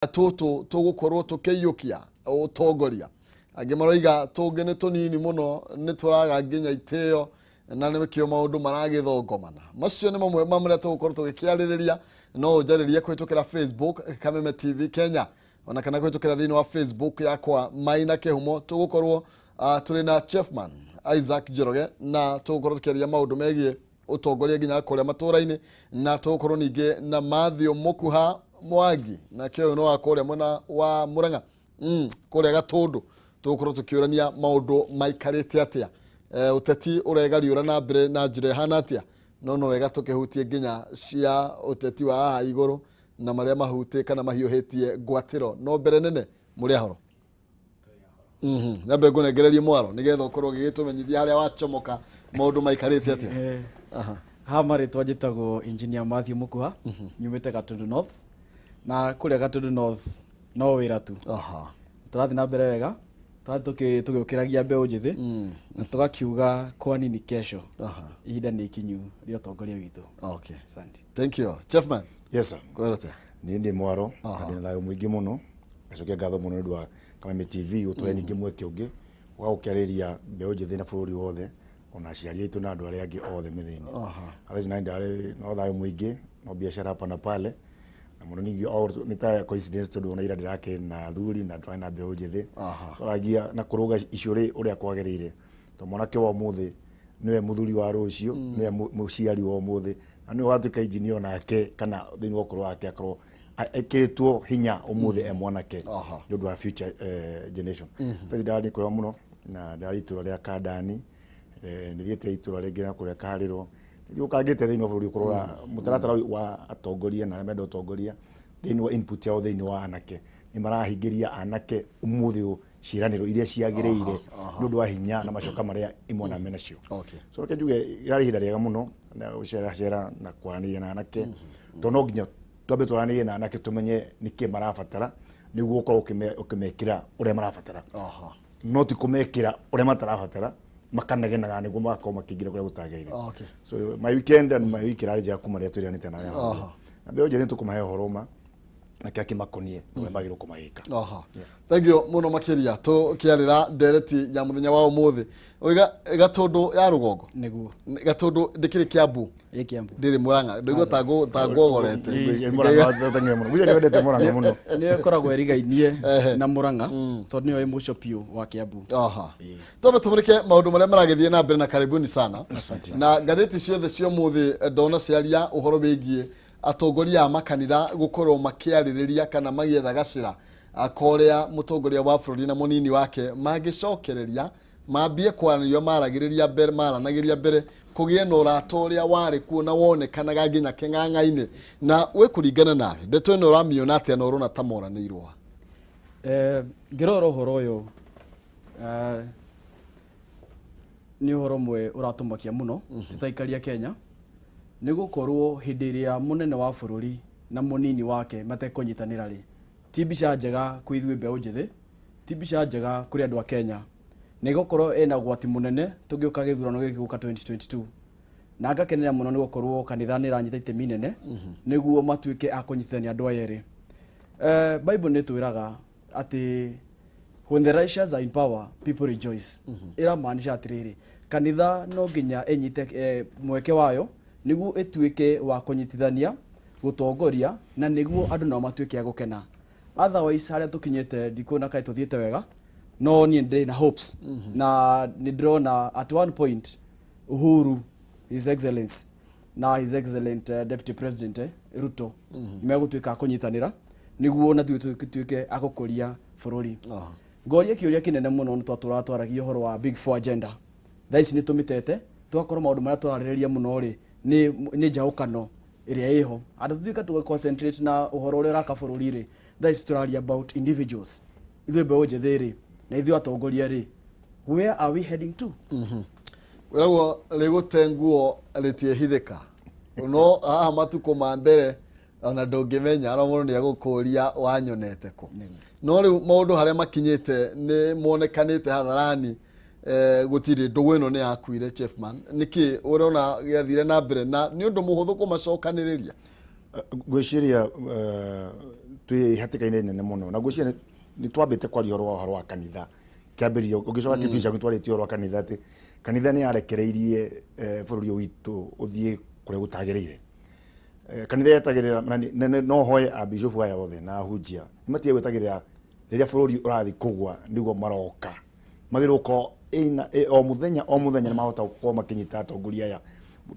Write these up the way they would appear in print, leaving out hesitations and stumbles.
Tũtũ tũgũkorwo tũkĩiyũkia ũtongoria, angĩ maroiga tũngĩ nĩ tũnini mũno, nĩ tũraga nginya itĩo na nĩkĩo maũndũ maragĩthongomana. Macio nĩ mamwe ma marĩa tũgũkorwo tũgĩkĩarĩrĩria. No ũnjarĩrie kũhĩtũkĩra Facebook Kameme TV Kenya, ona kana kũhĩtũkĩra thĩinĩ wa Facebook yakwa Maina Kĩhumo. Tũgũkorwo tũrĩ na Chiefman Isaac Njoroge na tũgũkorwo tũkĩaria maũndũ megiĩ ũtongoria nginya kũrĩa matũra-inĩ, na tũgũkorwo ningĩ na Matthew Mũkuha Mwangi, nake ũyũ nĩ wa kũrĩa mwena wa Mũrang'a, kũrĩa Gatũndũ. Tũgũkorwo tũkĩũrania maũndũ maikarĩte atĩa, ũteti ũregariũra na mbere na njĩra ĩhana atĩa, no wega tũkĩhutie nginya cia ũteti wa haha igũrũ na marĩa mahutĩ kana mahiũhĩtie ngwatĩro. No mbere nene, mũrĩ ahoro? Nyambe ngũnengererie mwaro nĩgetha ũkorwo ũgĩgĩtũmenyithia harĩa wacomoka maũndũ maikarĩte atĩa. Ha marĩtwa njĩtagwo Engineer Matthew Mũkuha, nyumĩte Gatundu North, na kũrĩa Gatundu North no wĩra tu. Tũrathiĩ na mbere wega, tũrathiĩ tũgĩũkĩragia mbeũ njĩthĩ na tũgakiuga kwa nini kesho. Ihinda nĩ ikinyu rĩa ũtongoria witũ. Okay. Asante. Thank you. Chiefman. Yes sir. Kwĩra atĩa? Niĩ ndĩ mwaro na ndĩna thayũ mũingĩ mũno. Ngacokia ngatho mũno nĩ ũndũ wa Kameme TV gũtũhe ningĩ mweke ũngĩ wa gũkĩarĩria mbeũ njĩthĩ na bũrũri wothe, ona aciari aitũ na andũ arĩa angĩ othe mĩthĩ-inĩ. Thaa ici nani ndarĩ no thayũ mũingĩ, no biacara hapa na pale, na mũno ningĩ o nĩ ta coincidence tondũ ona ira ndĩrakĩrĩ na athuri na twarĩ na mbeũ njĩthĩ. Twaragia na kũrũga icũrĩ ũrĩa kwagĩrĩire, tondũ mwanake wa ũmũthĩ nĩwe mũthuri wa rũciũ, nĩwe mũciari wa ũmũthĩ, na nĩwe ũgatuĩka engineer onake kana thĩinĩ wa ũkũrũ wake akorwo ekĩrĩtwo hinya ũmũthĩ e mwanake nĩ ũndũ wa future generation. President nĩ kwega mũno na ndarĩ itũra rĩa Kandani, nĩ thiĩte itũra rĩngĩ na kũrĩa Karĩrwo, nĩthiũkangĩte thĩinĩ wa bũrũri kũrora mũtaratara wa atongoria na arĩa menda ũtongoria thĩinĩ wa input yao thĩinĩ wa anake, nĩ marahingĩria anake ũmũthĩ ũyũ ciĩranĩro iria ciagĩrĩire nĩ ũndũ wa hinya na macoka marĩa imwana menacio. So reke njuge rĩarĩ ihinda rĩega mũno na gũceracera na kwaranĩria na anake, tondũ no nginya twambe twaranĩrie na anake tũmenye nĩkĩ marabatara nĩguo ũkorwo ũkĩmekĩra ũrĩa marabatara. No ti kũmekĩra ũrĩa matarabatara makanegenaga nĩguo magakorwo makĩingĩra kũrĩa gũtagĩrĩire. So my weekend and my week ĩrarĩ njega kuma rĩrĩa twĩranĩte na arĩa. Na mbeũ njĩthĩ nĩtũkũmahe ũhoro ma na kĩrĩa kĩmakonie na ũrĩa magĩrĩirwo kũmagĩka. Thank you mũno makĩria. Tũkĩarĩra ndereti ya mũthenya wa ũmũthĩ, oiga Gatũndũ ya rũgongo. Nĩguo. Gatũndũ ndĩkĩrĩ Kĩambu? Ĩ Kĩambu. Ndĩrĩ Mũrang'a? Ndaigua ta ngwogorete. Mũrang'a wendete Mũrang'a mũno. Nĩyo ĩkoragwo ĩrigainie na Mũrang'a tondũ nĩyo ĩ mũico biũ wa Kĩambu. Twambe tũmũrĩke maũndũ marĩa maragĩthiĩ na mbere, na karibuni sana. Na ngathĩti ciothe cia ũmũthĩ ndona ciaria ũhoro wĩgiĩ atongoria a makanitha gũkorwo makĩarĩrĩria kana magĩetha gacĩra korĩa mũtongoria wa bũrũri na mũnini wake mangĩcokereria mambie kwaranĩria maragĩrĩria mbere maranagĩria mbere kũgĩe na ũrata ũrĩa warĩ kuo na wonekanaga nginya kĩng'ang'a-inĩ. Na we kũringana nawe, ndeto ĩno ũramĩona atĩa na ũrona ta moranĩirwo? Ngĩrora ũhoro ũyũ, nĩ ũhoro ũmwe ũratũmakia mũno tũtaikaria Kenya, nĩ gũkorwo hĩndĩ ĩrĩa mũnene wa bũrũri na mũnini wake matekũnyitanĩra rĩ, ti mbica njega kwĩ ithuĩ mbeũ njĩthĩ, ti mbica njega kũrĩ andũ a Kenya, na ĩgũkorwo ĩna ũgwati mũnene tũngĩũka gĩthurano gĩkĩ gũka 2022. Na ngakenera mũno nĩ gũkorwo kanitha nĩ ĩranyita itemi inene nĩguo matuĩke a kũnyitithania andũ aya erĩ. Bible nĩ ĩtwĩraga atĩ when the righteous are in power, people rejoice. Ĩramaanisha atĩrĩrĩ, kanitha no nginya ĩnyite mweke wayo nĩguo ĩtuĩke wa kũnyitithania, gũtongoria, na nĩguo andũ nao matuĩke a gũkena. Otherwise harĩa tũkinyĩte ndikuona kaĩ tũthiĩte wega, no niĩ ndĩ na hopes na nĩ ndĩrona at one point Uhuru, His Excellence, na His Excellent Deputy President Ruto megũtuĩka a kũnyitanĩra nĩguo na ithuĩ tũtuĩke a gũkũria bũrũri. Ngoria kĩũria kĩnene mũno, nĩ twatũraga twaragia ũhoro wa Big Four agenda, thaa ici nĩ tũmĩtete, tũgakorwo maũndũ marĩa tũrarĩrĩria mũno rĩ nĩ njaũkano ĩrĩa ĩho, andũ tũtuĩke tũgĩ concentrate na ũhoro ũrĩa ũraka bũrũri rĩ, thaa ici tũraria about individuals. Ithuĩ mbeũ njĩthĩ rĩ, na ithuĩ atongoria rĩ, where are we heading to? Wĩragwo rĩgũte nguo rĩtiĩhithĩka, no haha matukũ ma mbere ona ndũngĩmenya, ona mũndũ nĩ egũkũria wanyonete kũ. No rĩu maũndũ harĩa makinyĩte nĩ monekanĩte hadharani, gũtirĩ ndũgũ ĩno nĩ yakuire. Chiefman, nĩkĩ ũrona gĩathire na mbere na nĩ ũndũ mũhũthũ kũmacokanĩrĩria? Ngwĩciria Twĩ hatĩka-inĩ nene mũno, na ngwĩciria nĩ twambĩte kwaria ũhoro wa kanitha kĩambĩrĩria. Ũngĩcoka kĩbindi ciaku, twarĩtie ũhoro wa kanitha, atĩ kanitha nĩ yarekereirie bũrũri ũyũ witũ ũthiĩ kũrĩa gũtagĩrĩire. Kanitha yetagĩrĩra na no hoe abishopu aya othe na ahunjia nĩ matige gwetagĩrĩra rĩrĩa bũrũri ũrathiĩ kũgwa nĩguo maroka. Magĩrĩirwo gũkorwo o mũthenya o mũthenya nĩ mahota gũkorwo makĩnyita atongoria aya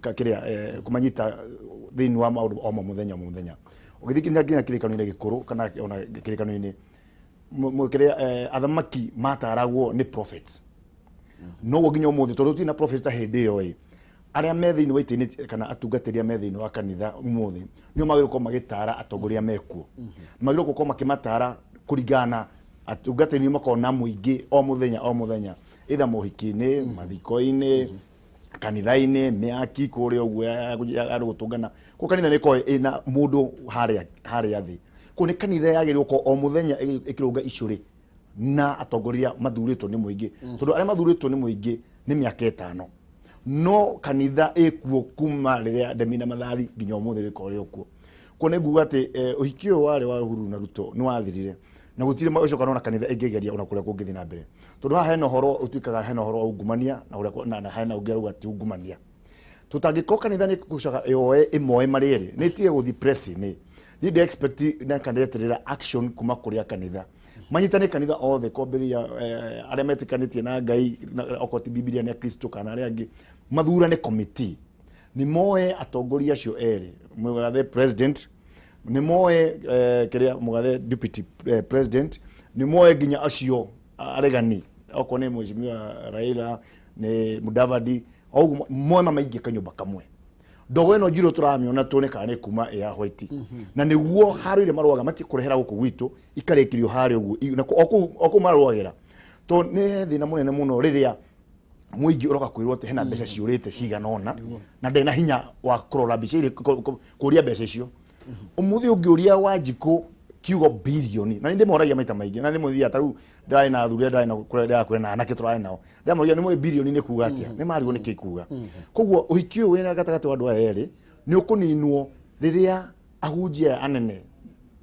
kĩrĩa kũmanyita thĩinĩ wa maũndũ o mũthenya o mũthenya. Ũgĩthiĩ nginya kĩrĩkanĩro-inĩ gĩkũrũ kana ona kĩrĩkanĩro-inĩ kĩrĩa, athamaki mataragwo nĩ prophets. Noguo nginya ũmũthĩ, tondũ tũtirĩ na prophets ta hĩndĩ ĩyo ĩ, arĩa me thĩinĩ wa itĩ kana atungatĩri arĩa me thĩinĩ wa kanitha ũmũthĩ nĩo magĩrĩirwo gũkorwo magĩtara atongoria mekuo. Magĩrĩirwo gũkorwo makĩmatara kũringana na atungatĩri nĩo makoragwo na mũingĩ o mũthenya o mũthenya, either mohiki-inĩ, mathiko-inĩ, kanitha-inĩ, mĩaki kũrĩa ũguo ya andũ gũtũngana. Koguo kanitha nĩ ĩkoragwo ĩna mũndũ harĩa thĩ. Koguo nĩ kanitha yagĩrĩirwo gũkorwo o mũthenya ĩkĩrũnga icũrĩ na atongoria mathurĩtwo nĩ mũingĩ, tondũ arĩa mathurĩtwo nĩ mũingĩ nĩ mĩaka 5, no kanitha ĩkuo kuma rĩrĩa Ndemi na Mathathi nginya ũmũthĩ rĩkorwo rĩ kuo. Koguo nĩ nguga atĩ ũhiki ũyũ warĩ wa Uhuru na Ruto nĩ wathirire na gũtirĩ ũcoka nona kanitha ĩngĩgeria ona kũrĩa kũngĩthiĩ na mbere, tondũ haha hena ũhoro ũtuĩkaga hena ũhoro wa ungumania na ũrĩa na hena ũngĩ arauga ti ungumania. Tũtangĩkorwo kanitha nĩ gũcoka yoe ĩmoe marĩ erĩ, nĩ ĩtige gũthiĩ press-inĩ. Niĩ ndĩ expect na kandeterera action kuma kũrĩ a kanitha manyitane, kanitha othe kwambĩrĩria arĩa metĩkanĩtie na Ngai okorwo ti Bibilia nĩ Akristo kana arĩa angĩ, mathurane committee, nĩ moe atongoria acio erĩ, mũgathe president, nĩ moe kĩrĩa mũgathe deputy president, nĩ moe nginya acio aregani, okorwo nĩ mheshimiwa Raila, nĩ Mudavadi, o ũguo moe mamaingĩ kanyũmba kamwe. Ndogo ĩno njirũ tũramĩona tuone kana nĩ kuma ĩ ya white, na nĩguo haro iria marũaga matikũrehera gũkũ gwitũ, ikarĩkĩrio harĩa ũguo na o kũu marũagĩra, tondũ nĩ thĩna mũnene mũno rĩrĩa mũingĩ ũroka kwĩrwo atĩ hena mbeca ciũrĩte cigana ũna na ndarĩ na hinya wa kũrora mbica iria kũria mbeca icio. Ũmũthĩ ũngĩũria Wanjikũ kiugo bilioni, na nĩ ndĩmoragia maita maingĩ, na ndĩmũthiaga ta rĩu ndĩrarĩ na athuri arĩa ndĩrarĩ nao kũrĩa ndĩrakwĩra na anake tũrarĩ nao, ndĩramoria, nĩ mũĩ bilioni nĩ kuga atĩa? Nĩ marigwo nĩ kĩ kuga. Koguo ũhiki ũyũ wĩna gatagatĩ wa andũ aya erĩ nĩ ũkũninwo rĩrĩa ahunjia aya anene,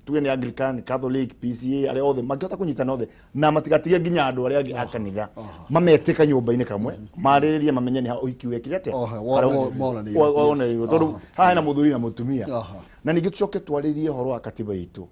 tuge nĩ Anglican, Catholic, PCA, arĩa othe mangĩhota kũnyitana othe na matigatige nginya andũ arĩa angĩ a kanitha, mametĩka nyũmba-inĩ kamwe, marĩrĩrie, mamenye nĩ ha ũhiki wekire atĩa. Oha, wonanĩirwo, yes. Wonanĩirwo, tondũ haha hena mũthuri na mũtumia. Na ningĩ tũcoke twarĩrie ũhoro wa katiba itũ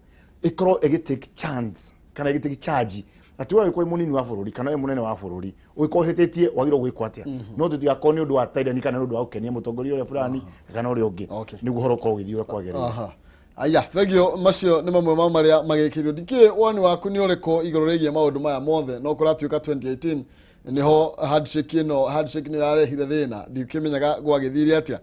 ĩkorwo ĩgĩ take chance kana ĩgĩ take charge atĩ we ũgĩkorwo wĩ mũnini wa bũrũri kana wĩ mũnene wa bũrũri, ũgĩkorwo ũhĩtĩtie wagĩrĩirwo gwĩkwo atĩa, no tũtigakorwo nĩ ũndũ wa tairani kana nĩ ũndũ wa gũkenia mũtongoria ũrĩa fulani kana ũrĩa ũngĩ, nĩguo ũhoro ũkorwo ũgĩthiĩ ũrĩa kwagĩrĩire. Aha. Aya, thengio. Macio nĩ mamwe ma marĩa magĩkĩirwo. Ndikĩĩ woni waku nĩ ũrĩkũ igũrũ rĩgiĩ maũndũ maya mothe? No kũratuĩka 2018 nĩho handshake ĩno, handshake nĩyo yarehire thĩna. Ndikĩmenyaga gwagĩthire atĩa,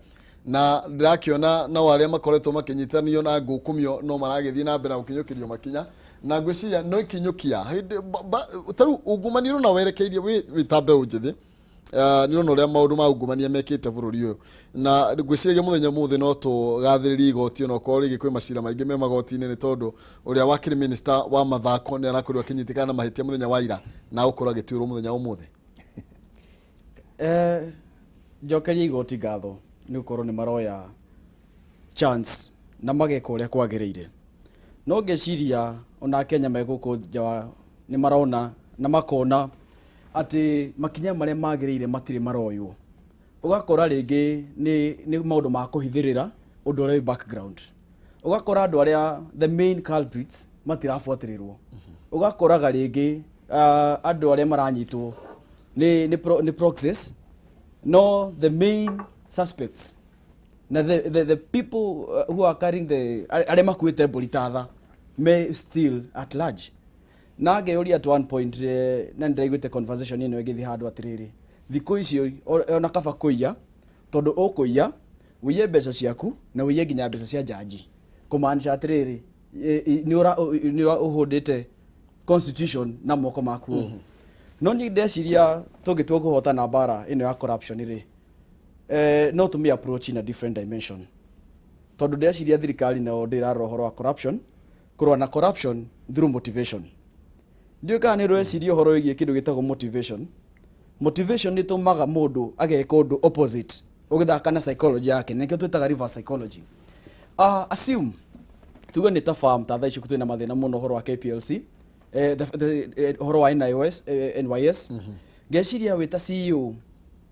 na ndĩrakĩona nao arĩa makoretwo makĩnyitanio na ngũkũmio no maragĩthiĩ na mbere na gũkinyũkĩrio makinya, na ngwĩciria no ikinyũkia hĩndĩ ta rĩu ungumania ũrona werekeirie wĩ ta mbeũ njĩthĩ. Nĩ ũrona ũrĩa maũndũ ma ungumania mekĩte bũrũri ũyũ, na ngwĩciragia mũthenya ũmũthĩ no tũgathĩrĩrie igoti onokorwo rĩngĩ kwĩ macira maingĩ me magoti-inĩ, nĩ tondũ ũrĩa wakĩrĩ minister wa mathako nĩ arakorirwo akĩnyitĩkana na mahĩtia mũthenya wa ira na gũkorwo agĩtuĩrwo mũthenya wa ũmũthĩ. Njokerie igoti ngatho nĩ gũkorwo nĩ maroya chance na mageka ũrĩa kwagĩrĩire, no ngeciria ona Kenya me gũkũ nja nĩ marona na makona atĩ makinya marĩa magĩrĩire matirĩ maroywo. Ũgakora rĩngĩ nĩ maũndũ ma kũhithĩrĩra ũndũ ũrĩa wĩ background, ũgakora andũ arĩa the main culprits matirabuatĩrĩrwo. Ũgakoraga rĩngĩ andũ arĩa maranyitwo nĩ proxies, no the main suspects na the people who are carrying the arĩa makuĩte mbũri ta tha me still at large. Na ngeyũria at one point, na nĩndĩraiguĩte conversation ĩno ĩgĩthiĩ handũ atĩrĩrĩ, thikũ icio ona kaba kũiya, tondũ ũkũiya ũiye mbeca ciaku na ũiye nginya mbeca cia jaji, kũmaanisha atĩrĩrĩ, nĩ ũra ũhũndĩte constitution na moko maku ũũ. No niĩ ndeciria tũngĩtua kũhotana mbara ĩno ya corruption rĩ, no tũmĩ approach in a different dimension, tondũ ndeciria thirikari nayo ndĩrarora ũhoro wa corruption, kũrũa na corruption through motivation. Ndiũĩ kana nĩ ũreciria ũhoro wĩgiĩ kĩndũ gĩtagwo motivation. Motivation nĩ ĩtũmaga mũndũ ageka ũndũ opposite, ũgĩthaka na psychology yake, na nĩkĩo twĩtaga reverse psychology. Assume Tuge nĩ ta farm, ta thaa ici twĩna mathĩna mũno ũhoro wa KPLC, ũhoro wa NIOS, NYS. Ngeciria wĩ ta CEO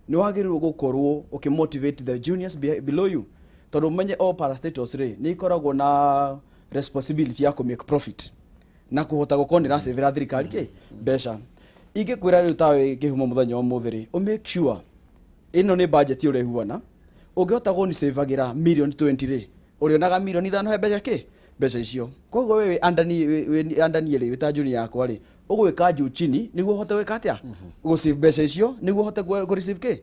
nĩ wagĩrĩirwo gũkorwo ũkĩmotivate the juniors below you, tondũ ũmenye all parastatals rĩ nĩ ikoragwo na responsibility ya kũ make profit na kũhota gũkorwo nĩ ĩracĩvĩra thirikari kĩ mbeca. Ingĩkwĩra rĩu tawe kĩhumo mũthenya wa ũmũthĩ rĩ, ũ make sure ĩno nĩ budget ũrehuana, ũngĩhota gũnicĩvagĩra milioni 20 rĩ, ũrĩonaga milioni 5 he mbeca kĩ mbeca icio. Koguo we wĩ under niĩ rĩ, wĩ ta junior yakwa rĩ, ũgwĩka juu chini nĩguo ũhote gwĩka atĩa, gũ save mbeca icio, nĩguo ũhote kũ receive kĩ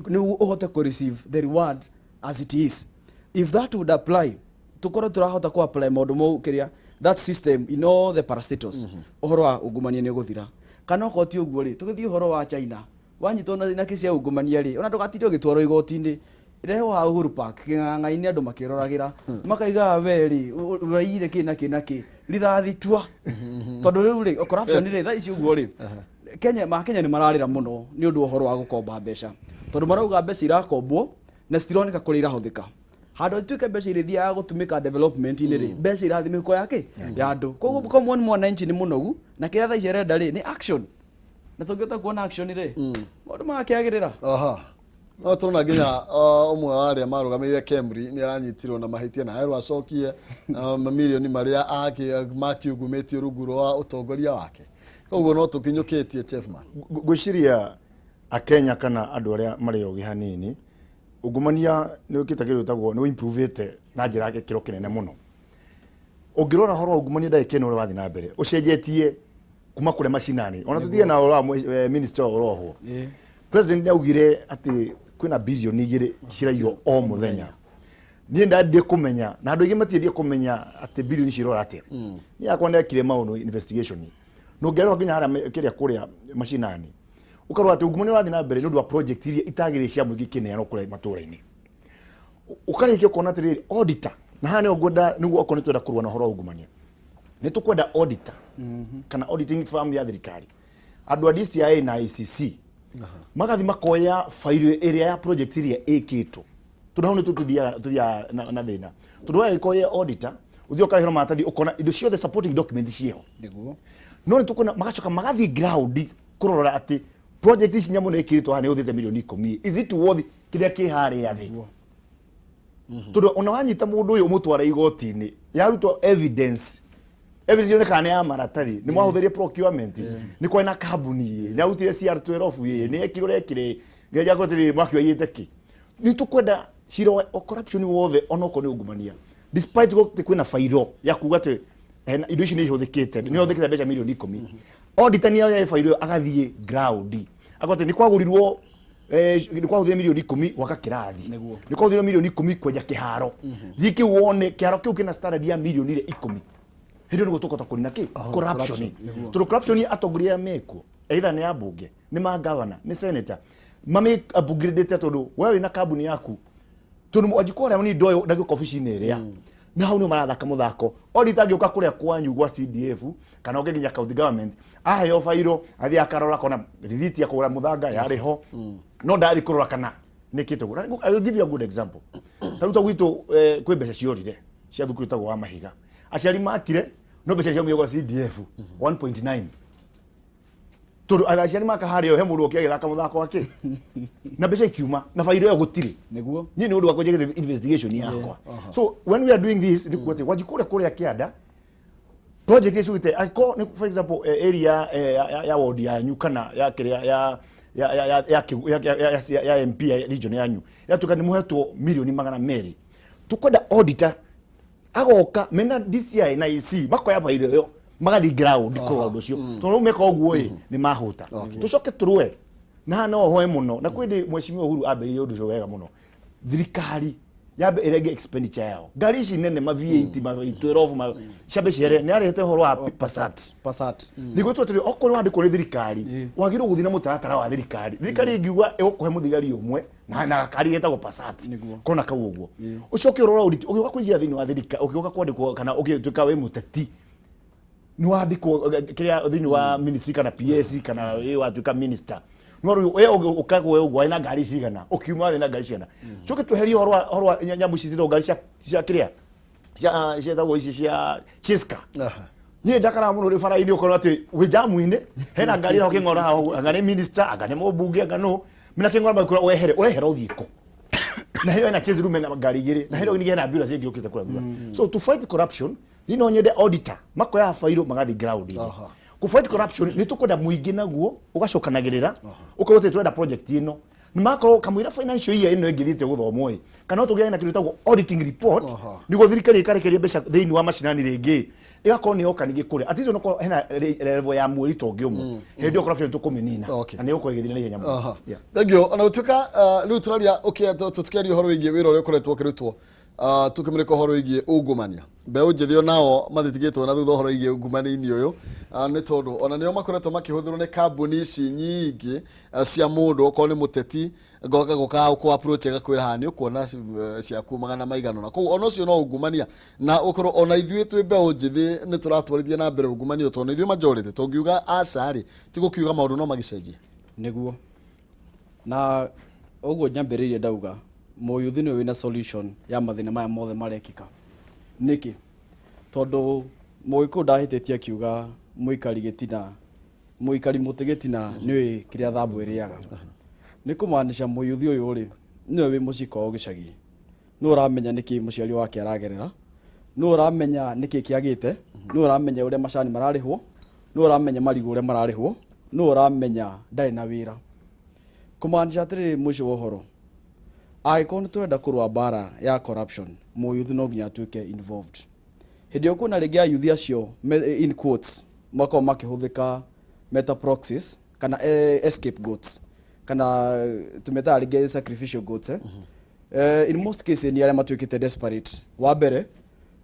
nĩguo ũhote kũ receive the reward as it is. If that would apply, tukorwo turahota ku apply maũndũ mau kĩrĩa that system in all the parastatals, ũhoro wa ungumania nĩ ũgũthira. Kana okorwo ti ũguo rĩ, tũgĩthiĩ ũhoro wa China, wanyitwo na kesi ya ungumania rĩ, ona ndũgatinde ũgĩtwarwo igoti-inĩ, rehwo ha Uhuru Park kĩng'ang'a-inĩ, andũ makĩroragĩra makaigaga we rĩ ũraiyire kĩ na kĩ na kĩ, rithathi tua. Tondũ rĩu rĩ, corruption rĩ, thaa ici ũguo rĩ, Kenya, ma Kenya nĩ mararĩra mũno nĩ ũndũ wa ũhoro wa gũkomba mbeca, tondũ marauga mbeca irakombwo na citironeka kũrĩa irahũthĩka. Handũ ituĩke mbeca irĩthiaga gũtũmĩka development-inĩ rĩ, mbeca irathiĩ mĩhuko yake ya andũ. Koguo common mwananchi nĩ mũnogu, na kĩrĩa thaa ici arenda rĩ nĩ action, na tũngĩhota kuona action rĩ, maũndũ magakĩagĩrĩra. Aha, no tũrona nginya ũmwe wa arĩa marũgamĩrĩire KEMRI nĩ aranyitirwo na mahĩtia na erwo acokie mamirioni marĩa makiungumĩtio rungu rwa ũtongoria wake. Koguo no tũkinyũkĩtie, Chefman. Ngwĩciria akenya kana andũ arĩa marĩ ogĩ hanini, ungumania nĩ ũkĩte kĩndũ gĩtagwo nĩ improvĩte na njĩra ya gĩkĩro kĩnene mũno. Ũngĩrora ũhoro wa ungumania ndagĩka ĩno ũrĩa wathiĩ na mbere ũcenjetie kuma kũrĩa macinani, ona tũtige na ũhoro wa minister ũrohwo. President nĩ augire atĩ kwĩna birioni 2 ciraiywo o mũthenya. Niĩ ndandire kũmenya na andũ aingĩ matiendire kũmenya atĩ birioni cirora atĩa. Niĩ yakwa ndekire maũndũ investigation na ũngĩrora nginya harĩa kĩrĩa kũrĩa macinani, ũkarora atĩ ungumania ũrathiĩ na mbere nĩ ũndũ wa project iria itagĩrĩire cia mũingĩ ikĩneanwo kũrĩa matũũra-inĩ. Ũkarĩkia ũkona atĩrĩrĩ, auditor, na haha nĩho ngwenda nĩguo okorwo nĩ twenda kũrũa na ũhoro wa ungumania, nĩ tũkwenda auditor kana auditing firm ya thirikari, andũ a DCI na ICC magathi makoya failo ĩrĩa ya project ĩrĩa ĩkĩtwo, tondũ hau nĩ tũthiaga na thĩna, tondũ wagĩkorwo ye auditor ũthiĩ ũkarĩhĩrwo maratathi, ũkona indo ciothe supporting document ciĩho. No nĩ tũkuona magacoka magathiĩ ground kũrora atĩ project ici nyamũ nĩ ĩkĩrĩtwo haha nĩ ũthĩte milioni 10, is it worth kĩrĩa kĩ harĩa thĩ? Tondũ ona wanyita mũndũ ũyũ ũmũtware igoti-inĩ, yarutwo evidence, evidence yonekaga nĩ ya maratathi, nĩ mwahũthĩrie procurement, nĩ kwarĩ na kambuni ĩ nĩ arutire CR12 ĩ nĩ ekire ũrĩa ekire ngeria atĩrĩrĩ mwaki waiyĩte kĩ. Nĩ tũkwenda cira wa corruption wothe, onokorwo nĩ ungumania, despite gũtĩ kwĩna bairo ya kuga atĩ hena indo ici nĩ ihũthĩkĩte, nĩ ihũthĩkĩte mbeca milioni 10, auditor nĩ oya bairo ĩyo agathiĩ ground akote nĩ kwagũrirwo, nĩ kwahũthĩrire milioni 10 gwaka kĩrathi, nĩ kwahũthĩrire milioni 10 kwenja kĩharo, thiĩ kĩu wone kĩharo kĩu kĩna standard ya milioni iria 10. Hĩndĩ ĩyo nĩguo tũkũhota kũnina kĩ corruption, tondũ corruption atongoria arĩa mekuo, either nĩ ambunge, nĩ ma governor, nĩ senator, mami upgradĩte, tondũ we wĩna kambuni yaku, tondũ Wanjikũ ũrĩa ni ndoyo ndagĩũka obici-inĩ ĩrĩa na hau nĩho marathaka mũthako. Auditor angĩũka kũrĩa kwanyu gwa CDF kana ũngĩ nginya county government, aheo bairo, athiĩ akarora akona rithiti ya kũgũra mũthanga yarĩ ho, no ndathiĩ kũrora kana nĩkĩte ũguo. I will give you a good example. Ta rĩu ta gwitũ, kwĩ mbeca ciorire cia thukuru ĩtagwo wa Mahiga, aciari makire, no mbeca ciaumire gwa CDF 1.9, tondũ aciari maka harĩa he mũndũ okire agĩthaka mũthako wake na mbeca ikiuma na bairo ĩyo gũtirĩ. Niĩ nĩ ũndũ wakwa njĩkĩte investigation yakwa. So when we are doing this, nĩ kuga atĩ Wanjikũ kũrĩa kũrĩa kĩanda project icio ite angĩkorwo nĩ for example, area ya ward yanyu kana ya kĩrĩa ya ya ya ya ya MP ya region yanyu yatuĩka nĩ mũhetwo milioni 200, tũkwenda auditor agoka mena DCI na EC makoya bairo ĩyo magathiĩ ground kũrora ũndũ ũcio, tondũ rĩu meka ũguo ĩ nĩ mahũta. Tũcoke tũrũe na haha no hoe mũno na kwĩndĩ mheshimiwa Uhuru ambĩrĩirie ũndũ ũcio wega mũno, thirikari yambe ĩrenge expenditure yao, ngari ici nene, ma V8, ma 12, ma ciambe ciere. Nĩ arehete ũhoro wa Passat. Passat. Nĩguo twatĩrĩ okorwo wandĩkwo nĩ thirikari, wagĩrĩirwo gũthiĩ na mũtaratara wa thirikari. Thirikari ĩngiuga ĩgũkũhe mũthigari ũmwe na gakari getagwo Passat, kona kau ũguo, ũcoke ũrora ũritũ ũgĩũka kũingĩra thĩinĩ wa thirikari, ũgĩũka kwandĩkwo kana ũgĩtuĩka wĩ mũteti, nĩ wandĩkwo kĩrĩa thĩinĩ wa ministry kana PS kana ĩ watuĩka minister, no rĩu we ũkagwo ũguo wĩna ngari cigana, ũkiuma wĩna ngari cigana. Coke tweherie ũhoro wa nyamũ ici citagwo ngari cia kĩrĩa Cia cietagwo ici cia chiska. Aha. Niĩ ndakaraga mũno rĩ bara-inĩ ũkona atĩ wĩ jamu-inĩ, hena ngari ĩraho kĩng'ora haha, anga nĩ minister, anga nĩ mũmbunge, anga nũ mena kĩng'ora, magĩkwĩra wehere, ũrehera ũthiĩ kũ? Na hĩndĩ ĩyo hena chase room, hena ngari igĩrĩ, na hĩndĩ ĩyo ningĩ hena ambulance ĩngĩ yũkĩte kũrĩa thutha. So to fight corruption, niĩ no nyende auditor makoya bairũ magathiĩ ground-inĩ. Kũ fight corruption, nĩ tũkwenda mũingĩ naguo ũgacokanagĩrĩra, ũkorwo atĩ tũrenda project ĩno, nĩ makorwo kamũira financial year ĩno ĩngĩthiĩte gũthomwo ĩ, kana no tũgĩe na kĩndũ gĩtagwo auditing report, nĩguo thirikari ĩkarekeria mbeca thĩinĩ wa macinani rĩngĩ, ĩgakorwo nĩ yoka ningĩ kũrĩa at least onokorwo hena level ya mweri ta ũngĩ ũmwe, hĩndĩ ĩyo corruption tũkũmĩnina na nĩ ĩgũkorwo ĩgĩthiĩ na ihenya mũno. Yeah. Thank you. Ona gũtuĩka rĩu tũraria tũkĩaria ũhoro wĩgiĩ wĩra ũrĩa ũkoretwo ũkĩrutwo, tũkĩmũrĩka ũhoro wĩgiĩ ungumania, mbeũ njĩthĩ onao mathĩtigĩtwo na thutha ũhoro wĩgiĩ ungumania-inĩ ũyũ, nĩ tondũ ona nĩo makoretwo makĩhũthĩrwo nĩ kambuni ici nyingĩ cia mũndũ, okorwo nĩ mũteti ngoka gũka kũ approach agakwĩra haha nĩ ũkuona ciaku magana maigana ũna. Koguo ona ũcio no ungumania, na ũkorwo ona ithuĩ twĩ mbeũ njĩthĩ nĩ tũratwarithia na mbere ungumania ũyũ, tondũ ithuĩ majority tũngiuga aca rĩ, ti gũkiuga maũndũ no magĩcenjie. Nĩguo na ũguo nyambĩrĩirie ndauga mũyuthi nĩwe wĩna solution ya mathĩna maya mothe marekĩka. Nĩkĩ? Tondũ mũgĩkũyũ ndahĩtĩtie akiuga mũikari gĩtina, mũikari mũtĩ gĩtina nĩũĩ kĩrĩa thambu ĩrĩaga. Nĩ kũmaanisha mũyuthi ũyũ rĩ, nĩwe wĩ mũciĩ kwao gĩcagi, nĩ ũramenya nĩkĩ mũciari wake aragerera, nĩ ũramenya nĩkĩ kĩagĩte, nĩ ũramenya ũrĩa macani mararĩhwo, nĩ ũramenya marigũ ũrĩa mararĩhwo, nĩ ũramenya ndarĩ na wĩra. Kũmaanisha atĩrĩrĩ, mũico wa ũhoro, angĩkorwo nĩ tũrenda kũrũa mbara ya corruption, mũyuthi no nginya atuĩke involved. Hĩndĩ ĩyo kuona rĩngĩ ayuthi acio in quotes makorwo makĩhũthĩka meta proxies kana scapegoats, kana tũmetaga rĩngĩ sacrificial goats, eh? In most cases nĩ arĩa matuĩkĩte desperate. Wa mbere,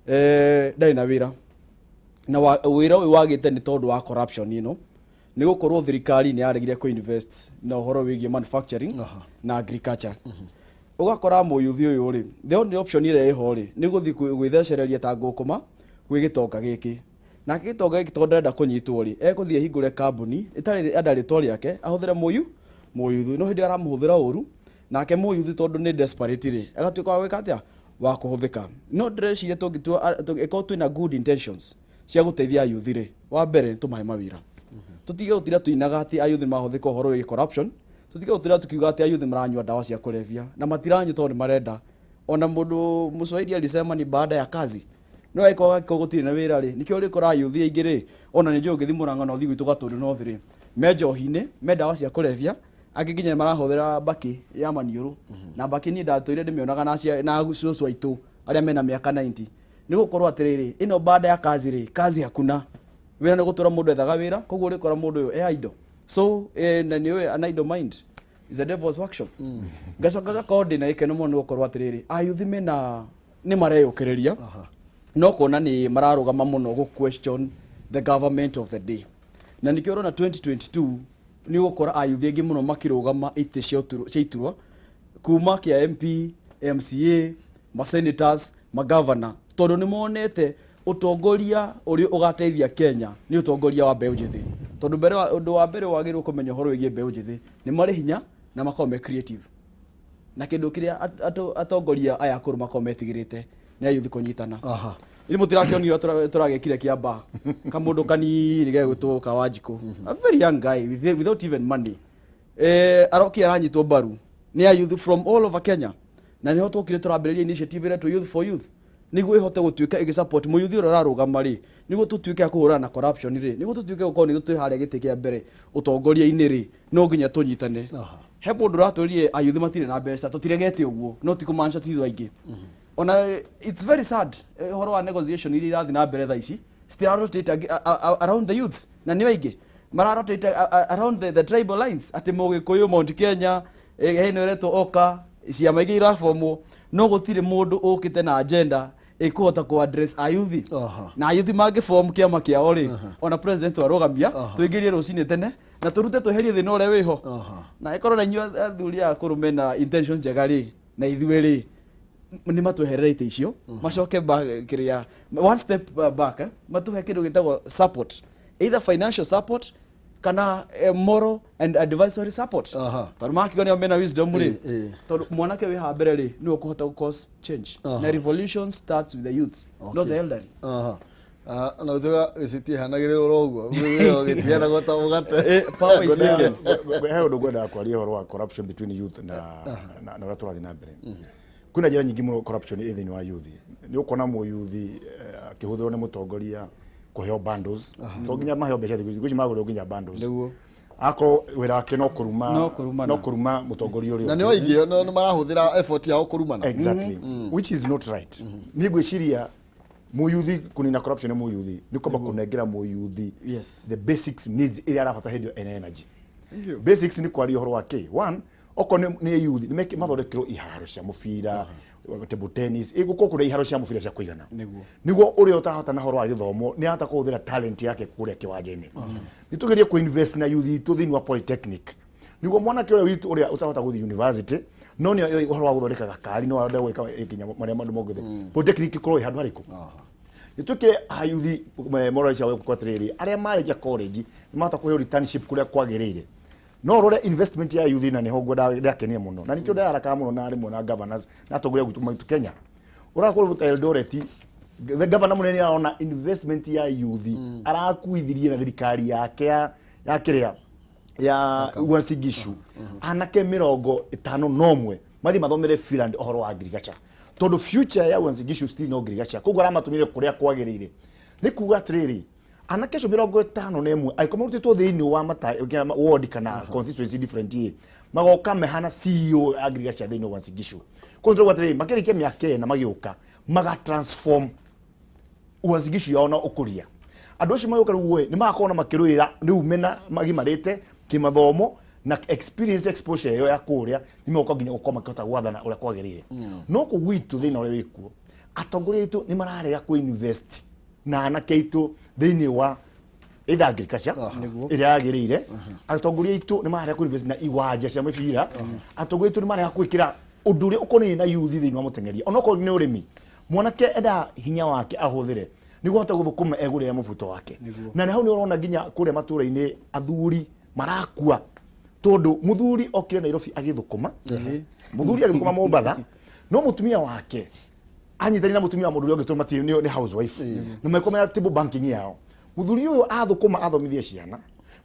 ndarĩ na wĩra, na wĩra ũyũ wagĩte nĩ tondũ wa corruption ĩno, nĩ gũkorwo thirikari nĩ yaregire kũ-invest na ũhoro wĩgiĩ manufacturing na agriculture. Ũgakora mũyuthi ũyũ rĩ, the only option ĩrĩa ĩho rĩ, nĩ gũthiĩ gwĩthecereria ta ngũkũma gwĩ gĩtonga gĩkĩ. Nake gĩtonga gĩkĩ, tondũ ndarenda kũnyitwo rĩ, egũthiĩ ahingũre kambuni ĩtarĩ anda rĩtwa rĩake, ahũthĩre mũyuthi, no hĩndĩ ĩyo aramũhũthĩra ũru. Nake mũyuthi, tondũ nĩ desperate rĩ, agatuĩka wa gwĩka atĩa? Wa kũhũthĩka. No ndĩreciria tũngĩtua ĩkorwo twĩna good intentions cia gũteithia ayuthi rĩ, wa mbere tũmahe mawĩra, tũtige gũtinda tũinaga atĩ ayuthi mahũthĩka ũhoro wĩgiĩ corruption, tũtige gũtinda tukiuga atĩ ayuthi maranyua ndawa cia kũrebia, na matiranyua tondũ nĩ marenda. Ona mũndũ mũswahili alisema ni baada ya kazi. No angĩkorwo angĩkorwo gũtirĩ na wĩra rĩ, nĩkĩo ũrĩkora ayuthi aingĩ rĩ, ona nĩ njũĩ ũngĩthiĩ Mũrang'a na ũthiĩ gwitũ Gatũndũ North rĩ, me njohi-inĩ, me ndawa cia kũrebia, angĩ nginya nĩ marahũthĩra mbakĩ ya maniũrũ. Na mbakĩ niĩ ndatũire ndĩmĩonaga na na cũcũ aitũ arĩa mena mĩaka 90. Nĩ gũkorwo atĩrĩrĩ, ĩno baada ya kazi rĩ, kazi hakuna. Wĩra nĩ gũtũra mũndũ ethaga wĩra, koguo ũrĩkora mũndũ ũyũ e idle. So na nĩ ũĩ an idle mind is a devil's workshop. Ngacoka ngakorwo ndĩna gĩkeno mũno nĩ gũkorwo atĩrĩrĩ, ayuthi mena nĩ mareyũkĩrĩria, no kuona nĩ mararũgama mũno gũ question the government of the day. Na nĩkĩo ũrona 2022 nĩ ũgũkora ayuthi aingĩ mũno makĩrũgama itĩ cia iturwa, kuma kĩa MP, MCA, masenators, magavana, tondũ nĩ monete ũtongoria ũrĩa ũgateithia Kenya nĩ ũtongoria wa mbeũ njĩthĩ. Tondũ mbere ũndũ wa mbere wagĩrĩirwo kũmenya ũhoro wĩgiĩ mbeũ njĩthĩ, nĩ marĩ hinya na makoragwo me creative, na kĩndũ kĩrĩa atongoria aya akũrũ makoragwo metigĩrĩte nĩ ayuthi kũnyitana. Ithuĩ mũtirakĩonire tũragĩkire kĩamba kamũndũ kanini gegwĩtwo Kawanjikũ, a very young guy without even money, arokire aranyitwo mbaru nĩ a youth from all over Kenya, na nĩho twokire tũrambĩrĩria initiative ĩretwo Youth for Youth, nĩguo ĩhote gũtuĩka ĩgĩsupport mũyuthi ũrĩa ũrarũgama rĩ, nĩguo tũtuĩke a kũhũrana na corruption rĩ, nĩguo tũtuĩke gũkorwo nĩ twĩ harĩa gĩtĩ kĩa mbere ũtongoria-inĩ rĩ, no nginya tũnyitane. He mũndũ ũratwĩrire ayuthi matirĩ na mbeca, tũtiregete ũguo, no ti kũmaanisha ti ithuĩ aingĩ. Ona it's very sad, ũhoro wa negotiation iria irathiĩ na mbere thaa ici citirarotate around the youths, na nĩ aingĩ mararotate around the tribal lines, atĩ mũgĩkũyũ, Mount Kenya, hena ĩretwo oka ciama ingĩ irabomwo, no gũtirĩ mũndũ ũkĩte na agenda ĩkũhota kũ address ayuthi. Na ayuthi mangĩform kĩama kĩao rĩ, ona president warũgamia, tũingĩrie rũcinĩ tene na tũrute tweherie thĩna ũrĩa wĩho. Na ĩkorwo na inyuĩ athuri aya akũrũ mena intention njega rĩ, na ithuĩ rĩ, nĩ matweherere itĩ icio, macoke kĩrĩa one step back, matuhe kĩndũ gĩtagwo support, either financial support. Kana moral and advisory support. Tondũ makiuga nĩo mena wisdom rĩ, tondũ mwanake wĩ haha mbere rĩ, nĩwe ũkũhota gũ cause change. Na revolution starts with the youth, not the elderly. Aha. Ah, na tuga gĩcitihanagĩrĩrwo ro ũguo gĩtihanagwo ta mũgate. Power is taken. He ũndũ ngwendaga kwaria ũhoro wa corruption between youth na ũrĩa tũrathiĩ na mbere. Kwĩna njĩra nyingĩ mũno corruption ĩ thĩinĩ wa youth. Nĩ ũkuona mũyuthi akĩhũthĩrwo nĩ mũtongoria kũheo bundles, to nginya maheo mbeca, thikũ ici magũrĩrwo nginya bundles. Akorwo wĩra wake no kũruma, No kũrumana. no kũruma mũtongoria ũrĩa Na ũngĩ. nĩ aingĩ nĩ marahũthĩra effort yao kũrumana. Exactly, which is not right. Niĩ ngwĩciria mũyuthi kũnina corruption nĩ mũyuthi nĩ kwamba kũnengera mũyuthi the basics needs iria arabata hĩndĩ ĩyo ena energy. Thank you. Basics nĩ kwaria ũhoro wa kĩ one, okorwo nĩ youth nĩ mathondekerwo iharo cia mũbira, table tennis, ĩgũkorwo kũrĩa iharo cia mũbira cia kũigana, nĩguo ũrĩa ũtarahota na ũhoro wa gĩthomo nĩ arahota kũhũthĩra talent yake kũrĩa kĩwanja-inĩ. Nĩ tũgerie kũ-invest na youth itũ thĩinĩ wa polytechnic, nĩguo mwanake ũrĩa witũ ũrĩa ũtarahota gũthiĩ university no nĩ oĩ ũhoro wa gũthondeka gakari, no arenda gwĩka nginya marĩa maũndũ mongothe, polytechnic ĩkorwo ĩ handũ harĩkũ. Nĩ twĩkĩre ayuthi moral cia gwĩkwo atĩrĩrĩ, arĩa marĩkia college nĩ mahota kũheo returnship kũrĩa kwagĩrĩire. No ũrore investment ya youth, na nĩho ngwenda ndakenia mũno, na nĩkĩo ndĩrarakaga mũno na rĩmwe na governors na atongoria gwitũ maitũ Kenya. Ũrakorwo ta Eldoret, the governor mũnene arona investment ya youth arakuithirie na thirikari yake ya kĩrĩa ya Uasin Gishu anake 51 mathiĩ mathomere Finland ũhoro wa agriculture, tondũ future ya Uasin Gishu still no agriculture. Koguo aramatũmire kũrĩa kwagĩrĩire. Nĩ kuga atĩrĩrĩ, anake acio 51 angĩkorwo marutĩtwo thĩinĩ wa ward kana constituency different ĩ magoka mehana CEO agriculture thĩinĩ wa Uasin Gishu. Koguo tũrauga atĩrĩrĩ, makĩrĩkia mĩaka 4 magĩũka maga transform Uasin Gishu yao na ũkũria. Andũ acio magĩũka rĩu ĩ nĩ magakorwo na makĩrũĩra rĩu mena magimarĩte kĩmathomo na experience, exposure ĩyo ya kũrĩa, nĩ megũka nginya gũkorwo makĩhota gwathana ũrĩa kwagĩrĩire. No kũ gwitũ thĩna ũrĩa wĩkuo, atongoria aitũ nĩ mararega kũ invest na anake aitũ thĩinĩ wa either agriculture ĩrĩa yagĩrĩire. Atongoria aitũ nĩ mararega kũ invest na iwanja cia mĩbira. Atongoria aitũ nĩ mararega gwĩkĩra ũndũ ũrĩa ũkonainie na youth thĩinĩ wa mũteng'eria, onokorwo nĩ ũrĩmi. Mwanake enda hinya wake ahũthĩre nĩguo ahote gũthũkũma egũrĩre mũbuto wake. Na nĩ hau nĩ ũrona nginya kũrĩa matũũra-inĩ athuri marakua, tondũ mũthuri okire Nairobi agĩthũkũma, mũthuri agĩthũkũma Mombatha, no mũtumia wake anyitanire na mũtumia wa mũndũ ũrĩa ũngĩ, tondũ matirĩ nĩ housewife na mekomera table banking yao. Mũthuri ũyũ athũkũma athomithie ciana,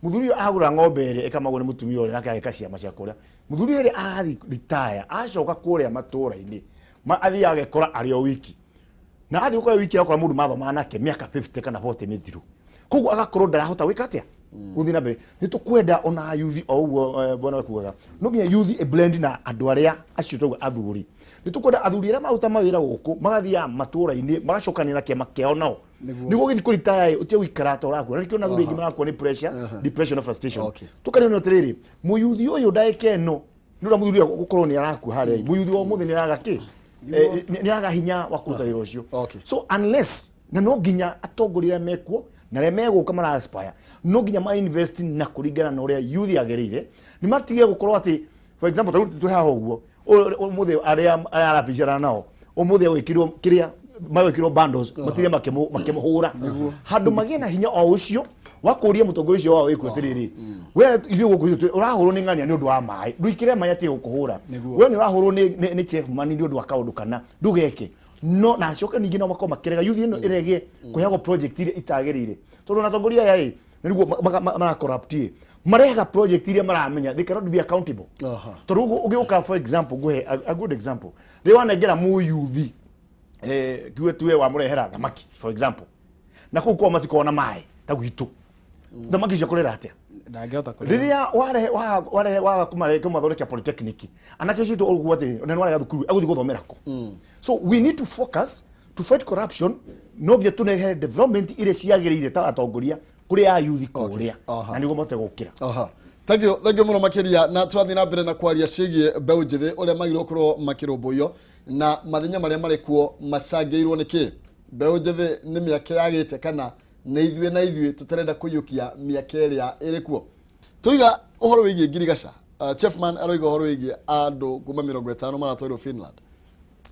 mũthuri ũyũ agũra ng'ombe ĩrĩa ĩkamagwo nĩ mũtumia ũrĩa, nake agĩka ciama cia kũrĩa. Mũthuri ũrĩa athiĩ retire acoka kũrĩa matũũra-inĩ athiĩ agekora arĩ o wiki, na athiĩ gũkora wiki akora mũndũ mathomaga nake mĩaka 50 kana 40 mĩthiru, koguo agakorwo ndarahota gwĩka atĩa gũthiĩ na mbere. Nĩ tũkwenda ona yuthi o ũguo, bwana kugaga no nginya yuthi ĩ blend na andũ arĩa acio tauga athuri. Nĩ tũkwenda athuri arĩa maruta mawĩra gũkũ magathiaga matũũra-inĩ magacokania na kĩama kĩao nao, nĩguo ũgĩthiĩ kũritaya ĩ ũtige gũikara ta ũrakua. Na nĩkĩo na athuri aingĩ marakua nĩ pressure, depression na frustration. Tũkanio atĩrĩrĩ, mũyuthi ũyũ ndagĩka ĩno nĩ ũrĩa mũthuri ũrĩa gũkorwo nĩ arakua harĩa, mũyuthi wa ũmũthĩ nĩ araga kĩ nĩ araga hinya wa kũruta wĩra ũcio. So unless na no nginya atongoria arĩa mekuo na arĩa megũka mara aspire no nginya ma invest na kũringana na ũrĩa youth yagĩrĩire, nĩ matige gũkorwo atĩ, for example, ta rĩu twĩ haha ũguo ũmũthĩ, arĩa arabicana nao ũmũthĩ agwĩkĩrwo kĩrĩa magwĩkĩrwo bundles, matige makĩmũhũra handũ magĩe na hinya o ũcio wa kũria mũtongoria ũcio wao wĩkũ atĩrĩrĩ, we ithuĩ gũkũ ithuĩ ũrahũrwo nĩ ng'ania nĩ ũndũ wa maĩ, ndũikĩre maĩ atige gũkũhũra. We nĩ ũrahũrwo nĩ chairman nĩ ũndũ wa kaũndũ kana ndũgeke no na acoke ningĩ no makorwo makĩrega youth ĩno ĩrege kũheagwo project iria itagĩrĩire, tondũ na atongoria aya ĩ na nĩguo mara corrupt ĩ marehaga project iria maramenya they cannot be accountable. Tondũ ũguo ũgĩũka, for example, ngũhe a good example, rĩrĩa wanengera mũyuthi kiuge tuwe wamũrehera thamaki, for example, na kũu kwao matikoragwo na maĩ ta gwitũ, thamaki icio kũrera atĩa? Ndangĩhota kũrera. Rĩrĩa warehe warehe waga kũmarehe kũmathondekera polytechnic, anake ũcio ũguo atĩ na nĩ warega thukuru agũthiĩ gũthomera kũ? So we need to focus to fight corruption. No nginya tũnehe development iria ciagĩrĩire ta atongoria kũrĩ a youth kũrĩa, na nĩguo mahote gũkĩra. Aha. Thank you, thank you mũno makĩria. Na tũrathiĩ na mbere na kwaria ciĩgiĩ mbeũ njĩthĩ ũrĩa magĩrĩirwo gũkorwo makĩrũmbũiyo na mathĩna marĩa marĩ kuo macangĩirwo nĩ kĩ. Mbeũ njĩthĩ nĩ mĩaka yagĩte kana nĩ ithuĩ na ithuĩ tũtarenda kũiyũkia mĩaka ĩrĩa ĩrĩ kuo? Tũiga ũhoro wĩgiĩ ngirigaca, Chefman aroiga ũhoro wĩgiĩ andũ kuma 50 maratwarirwo Finland.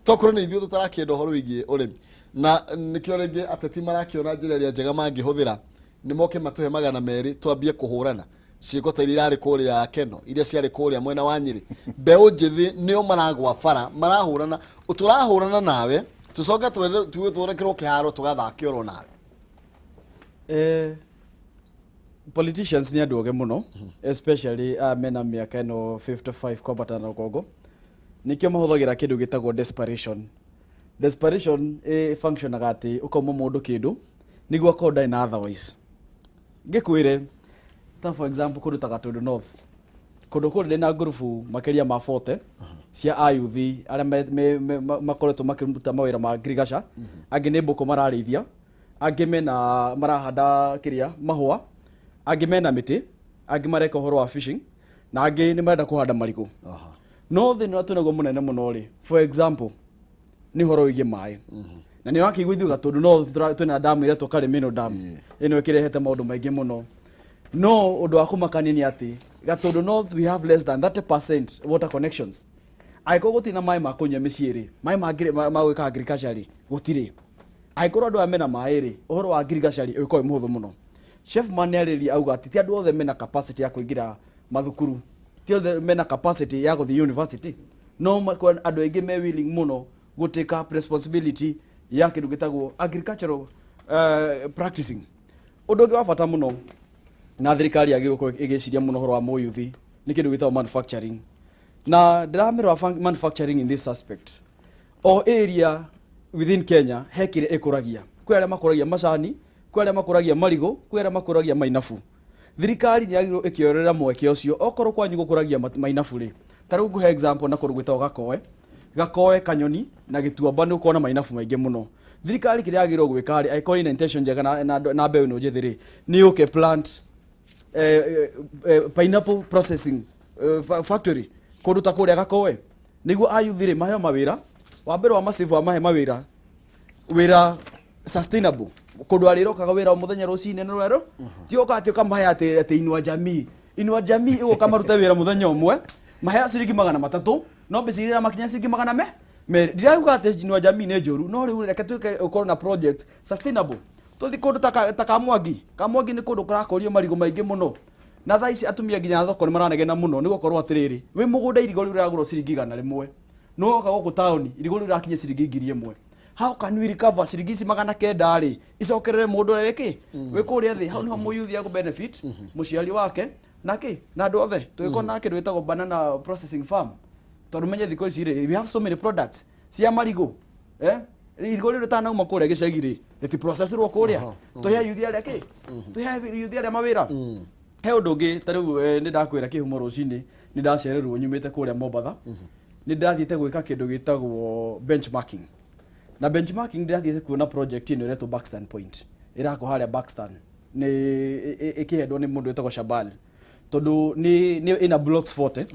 Tokorwo nĩ ithuĩ tũtarakĩenda ũhoro wĩgiĩ ũrĩmi, na nĩkĩo rĩngĩ ateti marakĩona njĩra ĩrĩa njega mangĩhũthĩra. Nĩ moke matũhe 200 twambie kũhũrana ciĩko ta iria irarĩ kũrĩa Keno, iria ciarĩ kũrĩa mwena wa Nyĩrĩ. Mbeũ njĩthĩ nĩo maragwa bara, marahũrana, tũrahũrana nawe, tũcoke twĩthondekerwo kĩharo tũgathake oro nawe. Politicians nĩ andũ oge mũno, especially aya mena mĩaka ĩno 55 kwambata na rũgongo. Nĩkĩo mahũthagĩra kĩndũ gĩtagwo desperation. Desperation ĩ functionaga atĩ ũkauma mũndũ kĩndũ nĩguo akorwo ndarĩ na otherwise. Ngĩkwĩre ta for example, kũndũ ta Gatundu North, kũndũ kũrĩ ndĩna ngurubu makĩria ma 40 cia ayuthi arĩa makoretwo makĩruta mawĩra ma ngirigaca. Angĩ nĩ mbũkũ mararĩithia, angĩ mena marahanda kĩrĩa mahũa, angĩ mena mĩtĩ, angĩ mareka ũhoro wa fishing, na angĩ nĩ marenda kũhanda marigũ. No thĩna ũrĩa twĩnaguo mũnene mũno rĩ, for example, nĩ ũhoro wĩgiĩ maĩ. Na nĩ wakĩigua ithuĩ Gatũndũ no twĩna damu ĩretwo Karimino Dam, ĩno ĩkĩrehete maũndũ maingĩ mũno. No ũndũ wa kũmakania nĩ atĩ Gatũndũ North we have less than 30% water connections. Angĩkorwo gũtirĩ na maĩ ma kũnyua mĩciĩ rĩ, maĩ ma gwĩka agriculture rĩ, gũtirĩ. Angĩkorwo andũ aya mena maĩ rĩ, ũhoro wa agriculture rĩ, ũgĩkorwo wĩ mũhũthũ mũno. Chef man nĩ arĩrĩria auga atĩ ti andũ othe mena capacity ya kũingĩra mathukuru, ti othe mena capacity ya gũthiĩ university, no andũ aingĩ me willing mũno gũ take up responsibility ya kĩndũ gĩtagwo agricultural practicing. Ũndũ ũngĩ wa bata mũno na thirikari yagĩrĩirwo gũkorwo ĩgĩciria mũno ũhoro wa mũyuthi nĩ kĩndũ gĩtagwo manufacturing. Na ndĩramĩrora manufacturing in this aspect, o area within Kenya he kĩrĩa ĩkũragia. Kwĩ arĩa makũragia macani, kwĩ arĩa makũragia marigũ, kwĩ arĩa makũragia mainabu. Thirikari nĩ yagĩrĩirwo ĩkĩorera mweke ũcio. Okorwo kwanyu gũkũragia mainabu rĩ, ta rĩu ngũhe example na kũndũ gwĩtagwo Gakoe, Gakoe, Kanyoni na Gĩtuamba, nĩ ũkuona na mainabu maingĩ mũno. Thirikari kĩrĩa yagĩrĩirwo gwĩka rĩ, angĩkorwo ĩna intention njega na mbeũ ĩno njĩthĩ rĩ, nĩ yũke plant pineapple processing factory kũndũ ta kũrĩa Gakoe, nĩguo ayuthi rĩ maheo mawĩra. Wa mbere wa massive wa mahe mawĩra, wĩra sustainable, kũndũ arĩrokaga wĩra o mũthenya rũcinĩ na rwerũ, ti ũka atĩ ũkamahe atĩ Inua Jamii. Inua Jamii ĩgũka marute wĩra mũthenya ũmwe, maheo ciringi 300, no mbeca iria makinya ciringi magana me merĩ. Ndirauga atĩ Inua Jamii nĩ njũru, no rĩu reke twĩke ũkorwo na project sustainable. Tũthi kũndũ ta Kamwangi. Kamwangi nĩ kũndũ kũrakũrio marigũ maingĩ mũno, na thaa ici atumia nginya thoko nĩ maranegena mũno, nĩ gũkorwo atĩrĩrĩ, wĩ mũgũnda irigũ rĩu rĩragũrwo ciringi 100, no woka gũkũ taũni irigũ rĩu rĩrakinya ciringi 1000. How can we recover ciringi ici 900 rĩ, icokerere mũndũ ũrĩa wĩkĩ wĩ kũrĩa thĩ? Hau nĩho mũyuthi agũ benefit, mũciari wake na kĩ na andũ othe. Tũgĩkorwo na kĩndũ gĩtagwo banana processing farm, tondũ menye thikũ ici rĩ, we have so many products cia marigũ, irigũ rĩrĩ rĩtanauma kũrĩa gĩcagi rĩ, rĩtiprocessirwo kũrĩa. Tũhe ayuthi arĩa kĩ, tũhe ayuthi arĩa mawĩra. He ũndũ ũngĩ ta rĩu, nĩ ndakwĩra kĩhumo, rũcinĩ nĩ ndacererwo nyumĩte kũrĩa Mombatha. Nĩ ndathiĩte gwĩka kĩndũ gĩtagwo benchmarking, na benchmarking ndĩrathiĩte kuona project ĩno ĩretwo Buxton Point, ĩrakwo harĩa Buxton, nĩ ĩkĩhendwo nĩ mũndũ wĩtagwo Shabal, tondũ nĩ ĩna blocks 40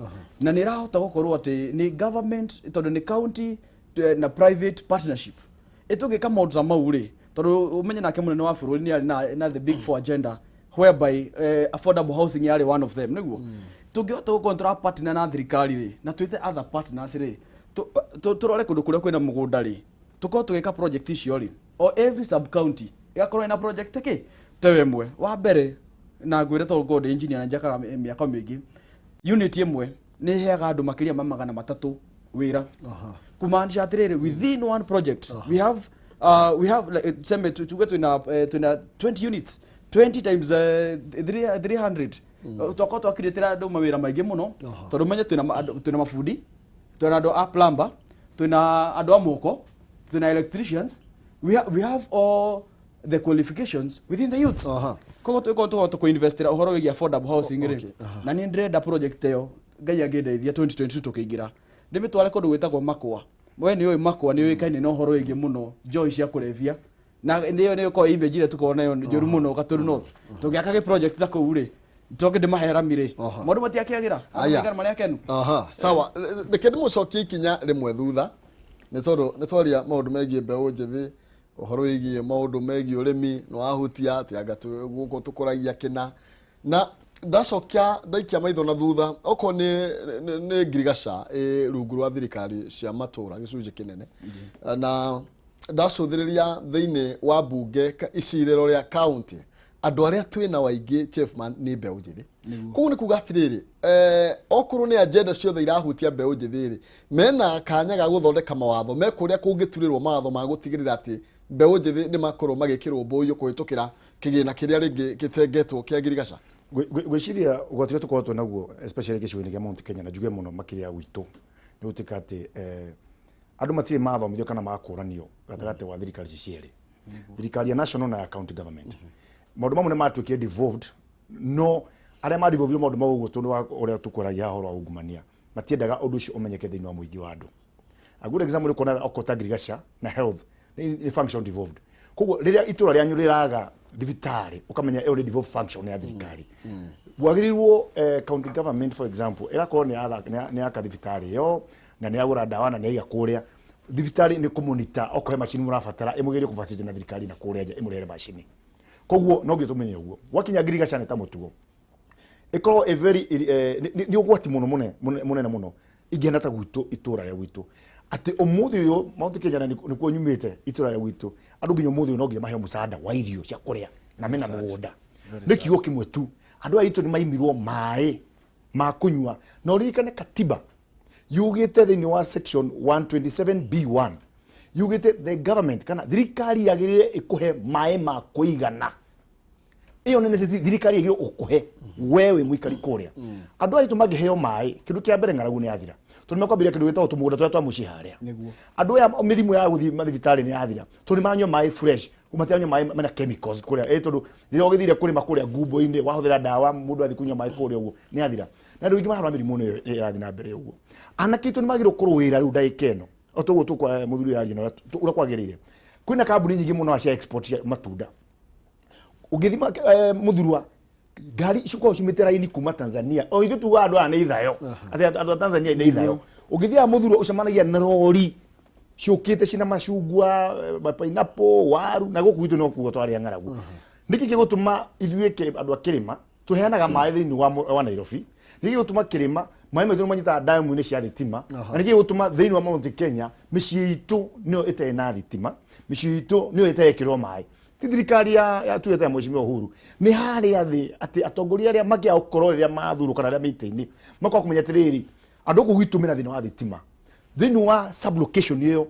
na nĩ ĩrahota gũkorwo atĩ nĩ government, tondũ nĩ county na private partnership. Ĩtũngĩka maũndũ ta mau rĩ, tondũ ũmenye nake mũnene wa bũrũri nĩ arĩ na the Big Four agenda, whereby affordable housing yarĩ one of them, nĩguo tũngĩhota gũkorwo tũra partner na thirikari rĩ, na twĩte other partners rĩ, tũrore kũndũ kũrĩa kwĩna mũgũnda rĩ, tũkorwo tũgĩka project icio rĩ, o every sub county ĩgakorwo ĩna project kĩ tewe ĩmwe. Wa mbere, na ngwĩre tondũ ngorwo ndĩ engineer na njakaga mĩaka mĩingĩ, unit ĩmwe nĩ ĩheaga andũ makĩria ma 300 wĩra, kumaanisha atĩrĩrĩ, within one project we have like, tuseme tuge twina 20 units, 20 times 300, twakorwo twakirĩtĩra andũ mawĩra maingĩ mũno, tondũ menye twĩna mabundi, twĩna andũ a plumber, twĩna andũ a moko, twĩna electricians. We have all the qualifications within the youths. Koguo twĩkorwo tũhota kũinvestĩra ũhoro wĩgiĩ affordable housing rĩ. Na nĩ ndĩrenda project ĩyo, Ngai angĩndeithia, 2022 tũkĩingĩra, ndĩmĩtware kũndũ gwĩtagwo Makwa. We nĩ ũĩ Makwa nĩ ũĩkaine na ũhoro wĩgiĩ mũno njohi cia kũrebia, na nĩyo ĩkorwo image ĩrĩa tũkorwo nayo njũru mũno Gatũru North. Tũngĩaka gĩ project ta kũu rĩ, njoke ndĩmahe rami rĩ, maũndũ matiakĩagĩra. Aya. Andũ marĩa akenu. Aha, sawa. Reke ndĩmũcokie ikinya rĩmwe thutha, nĩ tondũ nĩ twaria maũndũ megiĩ mbeũ njĩthĩ, ũhoro wĩgiĩ maũndũ megiĩ ũrĩmi nĩ wahutia atĩ anga gũkũ tũkũragia kĩna. Na ndacokia ndaikia maitho na thutha, okorwo nĩ ngirigaca ĩ rungu rwa thirikari cia matũra gĩcunjĩ kĩnene, na ndacũthĩrĩria thĩinĩ wa mbunge icirĩro rĩa county. Andũ arĩa twĩ nao aingĩ, Chiefman, nĩ mbeũ njĩthĩ. Koguo nĩ kuga atĩrĩrĩ, okorwo nĩ agenda ciothe irahutia mbeũ njĩthĩ rĩ, mena kanya ga gũthondeka mawatho me kũrĩa kũngĩturĩrwo mawatho ma gũtigĩrĩra atĩ mbeũ njĩthĩ nĩ makorwo magĩkĩrwo mbũyũ kũhĩtũkĩra kĩgĩna kĩrĩa rĩngĩ gĩtengetwo kĩa ngirigaca. Ngwĩciria ũgwati ũrĩa tũkoretwo naguo, especially gĩcigo-inĩ kĩa Mount Kenya, na njuge mũno makĩria gwitũ, nĩ gũtuĩka atĩ andũ matirĩ mathomithio kana magakũranio gatagatĩ wa thirikari ici cierĩ, thirikari ya national na ya county government. Maũndũ mamwe nĩ matuĩkire devolved, no arĩa ma devolve maũndũ mau ũguo, tondũ wa ũrĩa tũkwaragia haha ũhoro wa ungumania, matiendaga ũndũ ũcio ũmenyeke thĩinĩ wa mũingĩ wa andũ. A good example nĩ kuona okorwo ta ngirigaca na health nĩ function devolved. Koguo rĩrĩa itũra rĩanyu rĩraga thibitarĩ, ũkamenya ĩyo nĩ devolved function ya thirikari. Gwagĩrĩirwo county government, for example, ĩgakorwo nĩ yaka thibitarĩ ĩyo na nĩ yagũra ndawa na nĩ yaiga kũrĩa thibitarĩ, nĩ kũmonitor okorwo he macini mũrabatara, ĩmũgerie kũfacilitate na thirikari na kũrĩa nja ĩmũrehere macini. Koguo no nginya tũmenye ũguo. Gwakinya ngirigaca nĩ ta mũtugo ĩkorwo a very nĩ ũgwati mũno mũnene mũno ingĩhana ta gwitũ, itũra rĩa gwitũ, atĩ ũmũthĩ ũyũ Mount Kenya, na nĩkuo nyumĩte, itũra rĩa gwitũ, andũ nginya ũmũthĩ ũyũ no nginya maheo mũcanda wa irio cia kũrĩa na mena mũgũnda. Nĩ kiugo kĩmwe tu, andũ aya aitũ nĩ maimirwo maĩ ma kũnyua. Na ũririkane katiba yugĩte thĩinĩ wa section 127B1, yugĩte the government kana thirikari yagĩrĩire ĩkũhe maĩ ma kũigana. Ĩyo nĩ necessity, thirikari ĩgĩrĩirwo gũkũhe we wĩ mũikari kũrĩa. Andũ aitũ mangĩheo maĩ, kĩndũ kĩa mbere, ng'aragu nĩ yathira, tondũ nĩ mekwambĩrĩria kĩndũ gĩtagwo tũmũgũnda tũrĩa twa mũciĩ harĩa. Andũ aya mĩrimũ ya gũthiĩ mathibitarĩ nĩ yathira, tondũ nĩ maranyua maĩ fresh, matiranyua maĩ mena chemicals kũrĩa, tondũ rĩrĩa ũgĩthire kũrĩma kũrĩa ngumbo-inĩ wahũthĩra ndawa, mũndũ athiĩ kũnyua maĩ kũrĩa ũguo nĩ yathira. Na andũ aingĩ mararwara mĩrimũ ĩno ĩrathiĩ na mbere ũguo. Anake aitũ nĩ magĩrĩirwo kũrũĩra rĩu ndagĩka ĩno, o toguo tũkwa mũthuri yaria na ũrĩa kwagĩrĩire. Kwĩna kambuni nyingĩ mũno cia export cia matunda. Ũngĩthima mũthurwa, ngari cikoragwo ciumĩte raini kuma Tanzania. O ithuĩ tugaga andũ aya nĩ ithayo, atĩ andũ a Tanzania nĩ ithayo. Ũngĩthiaga mũthurwa, ũcemanagia na rori ciũkĩte cina macungwa, pineapple, waru, na gũkũ gwitũ no kuga twarĩa ng'aragu. Nĩkĩ gĩgũtũma ithuĩ andũ a kĩrĩma tũheanaga maĩ thĩinĩ wa Nairobi? Nĩkĩ gĩgũtũma kĩrĩma maĩ maitũ nĩ manyitaga damu-inĩ cia thitima? Na nĩkĩ gĩgũtũma thĩinĩ wa Mount Kenya mĩciĩ itũ nĩyo ĩtarĩ na thitima, mĩciĩ itũ nĩyo ĩtarekĩrwo maĩ? Ti thirikari ya tuge ya Mheshimiwa Uhuru, nĩ harĩa thĩ, atĩ atongoria arĩa mangĩaga gũkorwo rĩrĩa mathurwo kana arĩa mĩtĩ-inĩ makorwo kũmenya atĩrĩrĩ, andũ gũkũ gwitũ mena thĩna wa thitima thĩinĩ wa sublocation ĩyo,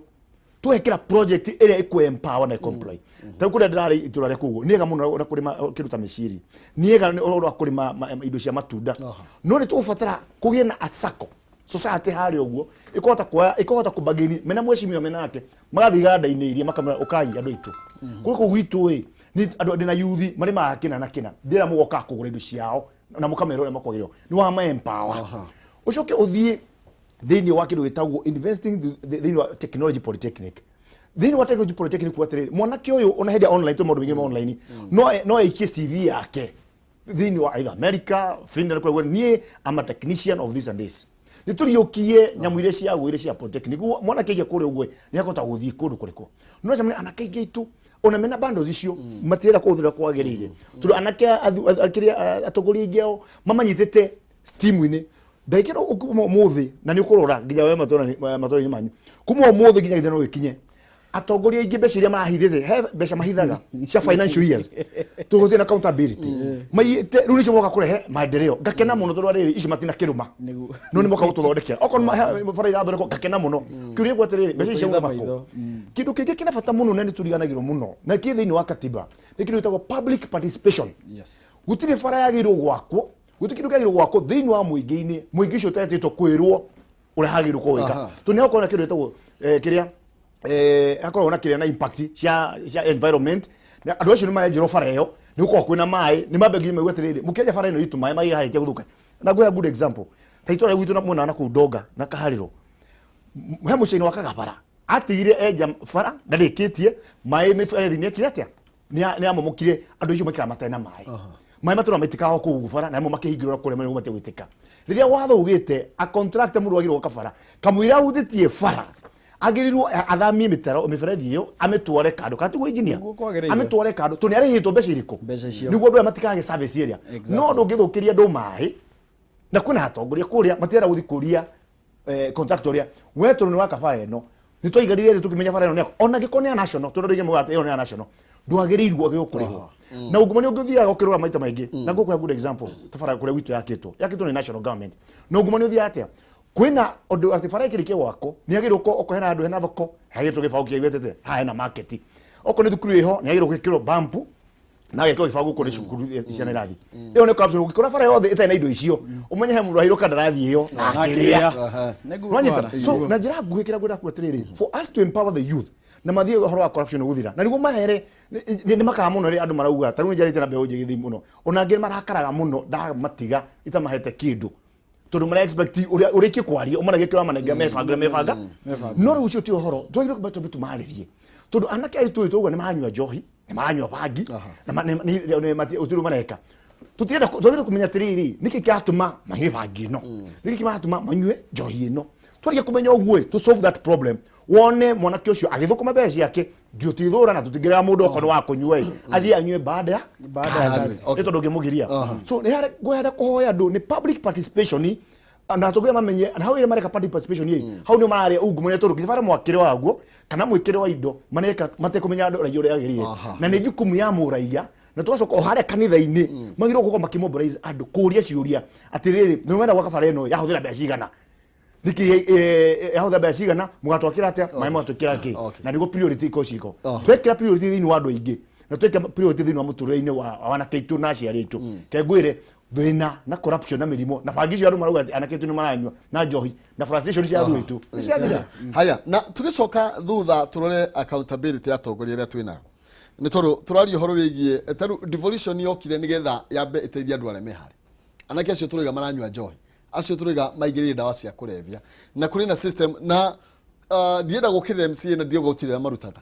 twekĩra project ĩrĩa ĩkũ empower na comply. Ta rĩu kũrĩa ndĩrarĩ itũra rĩa kũguo nĩ ega mũno na kũrĩma kĩndũ ta mĩciri, nĩ ega nĩ ũhoro wa kũrĩma indo cia matunda, no nĩ tũgũbatara kũgĩe na a sacco society harĩa ũguo ĩkũhota kuoya, ĩkũhota kũbagĩni mena mheshimiwa menake, magathiĩ iganda-inĩ iria makamera ũkai andũ aitũ kũrĩ kũu gwitũ ĩ nĩ andũ ndĩna yuthi marĩmaga kĩna na kĩna, ndĩra mũgoka kũgũra indo ciao na mũkamera ũrĩa makwagĩrĩirwo nĩ wa ma empower. Ũcoke ũthiĩ thĩinĩ wa kĩndũ gĩtagwo investing thĩinĩ wa technology polytechnic. Thĩinĩ wa technology polytechnic kuga atĩrĩrĩ, mwanake ũyũ ona hĩndĩ ya online, tũ maũndũ maingĩ ma online, no aikie CV yake thĩinĩ wa either America, Finland, kũrĩa guothe, niĩ am a technician of this and this. Nĩ tũriũkie nyamũ iria cia gwĩre cia polytechnic. Mwanake aingĩ kũrĩa ũguo nĩ akũhota gũthiĩ kũndũ kũrĩkũ. No cemania anake aingĩ aitũ ona mena bundles icio matirenda kũhũthĩra kwagĩrĩire, tondũ anake kĩrĩa atongoria aingĩ ao mamanyitĩte steam-inĩ. Ndagĩka ĩno kuma ũmũthĩ, na nĩ ũkũrora nginya we matũra-inĩ manyu, kuma ũmũthĩ nginya gĩthurano gĩkinye, atongoria aingĩ mbeca iria marahithĩte, he mbeca mahithaga cia financial years, tũgũtirĩ na accountability, maiyĩte. Rĩu nĩcio moka kũrehe maendeleo. Ngakena mũno tondũ rĩrĩ icio matina kĩrũma, no nĩ moka gũtũthondekera. Okorwo bara irathondekwo, ngakena mũno. Kĩũria gwa atĩrĩrĩ, mbeca ici ciauma kũ? Maitho. Kĩndũ kĩngĩ kĩna bata mũno na nĩ tũriganagĩrwo mũno na kĩ thĩinĩ wa katiba nĩ kĩndũ gĩtagwo public participation. Gũtirĩ bara yagĩrĩirwo gwakwo, gũtirĩ kĩndũ kĩagĩrĩirwo gwakwo thĩinĩ wa mũingĩ-inĩ, mũingĩ ũcio ũtetĩtwo kwĩrwo ũrĩa hagĩrĩirwo kũwĩka. Tondũ nĩ hakoragwo na kĩndũ gĩtagwo kĩrĩa hakoragwo na kĩrĩa na impact cia environment. Na andũ acio nĩ marenjerwo bara ĩyo, nĩ gũkorwo kwĩna maĩ, nĩ mambe nginya maigue atĩrĩrĩ, mũkĩenja bara ĩno itũ maĩ magĩhaikia gũthũka. Na ngũhe good example, ta itũra gwitũ na mwena wa nakũu Ndonga na Kaharĩro, he mũciĩ-inĩ wa Kagabara atigire enja bara ndarĩkĩtie, maĩ mĩberethi nĩ ekire atĩa, nĩ amomokire. Andũ acio maikara matarĩ na maĩ. Maĩ matũra maitĩkaga kũu ũguo bara, na mo makĩhingĩrwo kũrĩa marĩ matige gwĩtĩka. Rĩrĩa watho ugĩte a contractor, mũndũ wagĩrĩirwo gwaka bara, kamũira ahutĩtie bara agĩrĩirwo athamie mĩtaro, mĩberethi ĩyo amĩtware kando, kana tiguo engineer? Nĩguo kwagĩrĩire. Amĩtware kando tondũ nĩ arĩhĩtwo mbeca irĩkũ? Mbeca icio. Nĩguo andũ aya matikage service ĩrĩa. No ndũngĩthũkĩria andũ maĩ, na kwĩna atongoria kũrĩa matirenda gũthiĩ kũria contractor ũrĩa we, tondũ nĩ waka bara ĩno, nĩ twaigarire thĩ tũkĩmenya bara ĩno nĩ yaku. Ona angĩkorwo nĩ ya national, tondũ andũ aingĩ maugaga atĩ ĩyo nĩ ya national, Ndwagĩrĩirwo gũkũrĩhwo. Na ungumania ũngĩ ũthiaga ũkĩrora maita maingĩ, na ngũkũhe good example, ta bara kũrĩa gwitũ yakĩtwo nĩ national government. Na ungumania ũthiaga atĩa? Kwĩna ũndũ atĩ bara ĩkĩrĩkia gwakwo nĩ yagĩrĩirwo gũkorwo okorwo hena handũ hena thoko hagĩrĩtwo gĩbaũ kĩaigĩte haha hena market, okorwo nĩ thukuru ĩho nĩ yagĩrĩirwo gwĩkĩrwo bampu na agekĩrwo gĩbaũ gũkũ nĩ cukuru ciana irathi. Ĩyo nĩ corruption. Ũngĩkora bara yothe ĩtarĩ na indo icio, ũmenye he mũndũ aheirwo kandarathi ĩyo na akĩrĩa. Nĩguo Nwanyita? kwana. So na njĩra nguhĩ, kĩrĩa ngwenda kuga atĩrĩrĩ, for us to empower the youth na mathiĩ ũhoro wa corruption ũgũthira na nĩguo mahere nĩ makaga mũno rĩrĩa andũ marauga. Ta rĩu nĩ njarĩte na mbeũ njĩthĩ mũno, ona angĩ marakaraga mũno ndamatiga itamahete kĩndũ, tondũ mara expect ũrĩa ũrĩkie kwaria ũmaragie kĩrĩa manengera mebanga mebanga. No rĩu ũcio ti ũhoro twagĩrĩirwo kwamba twambe tũmarĩrie, tondũ anake aitũ tũuga nĩ maranyua njohi, nĩ maranyua bangi na ũtirĩ mareka. Tũtirenda, twagĩrĩirwo kũmenya atĩrĩrĩ, nĩkĩ kĩratũma manyue bangi ĩno, nĩkĩ kĩratũma manyue njohi ĩno. Twarĩkia kũmenya ũguo ĩ, to solve that problem, wone mwanake ũcio agĩthũkũma mbeca ciake ndiũtithũra na tũtingĩrega mũndũ okorwo nĩ wa kũnyua ĩ, athiĩ anyue baada ya Baada ya kazi. kazi. Nĩ tondũ ũngĩmũgiria. So nĩ harĩ ngwenda kũhoya andũ nĩ public participation na atongoria mamenye na hau ĩrĩa mareka public participation ĩ, hau nĩo mararĩa ungumania, tondũ nginya bara mwakĩre waguo kana mwĩkĩre wa indo mareka matekũmenya andũ raia ũrĩa yagĩrĩire. Na nĩ jukumu ya mũraia, na tũgacoka o harĩa kanitha-inĩ magĩrĩirwo gũkorwo makĩmobilize andũ kũria ciũria atĩrĩrĩ, nĩ wenda gwaka bara ĩno, yahũthĩra mbeca cigana, nĩkĩ yahũthĩra mbeca cigana, mũgatwakĩra atĩa maĩ, mũgatwĩkĩra kĩ? Na nĩguo priority ikorwo ciko. Twekĩra priority thĩinĩ wa andũ aingĩ na twekĩra priority thĩinĩ wa mũtũrĩre-inĩ wa anake aitũ na aciari aitũ, ke ngwĩre thĩna na corruption na mĩrimũ na bangi icio andũ marauga atĩ anake aitũ nĩ maranyua na njohi na frustration cia athuri aitũ nĩ ciathira. Haya, na tugicoka thutha turore accountability ya atongoria arĩa twĩ nayo, nĩ tondũ tũraria ũhoro wĩgiĩ tarĩu devolution yokire nĩgetha yambe ĩteithie andũ arĩa me harĩ anake acio tũrauga maranyua njohi, acio tũrauga maingĩrĩire ndawa cia kũrebia, na kũrĩ na system na ndienda gũkĩrĩra MCA na ndienda gũkĩrĩra marutaga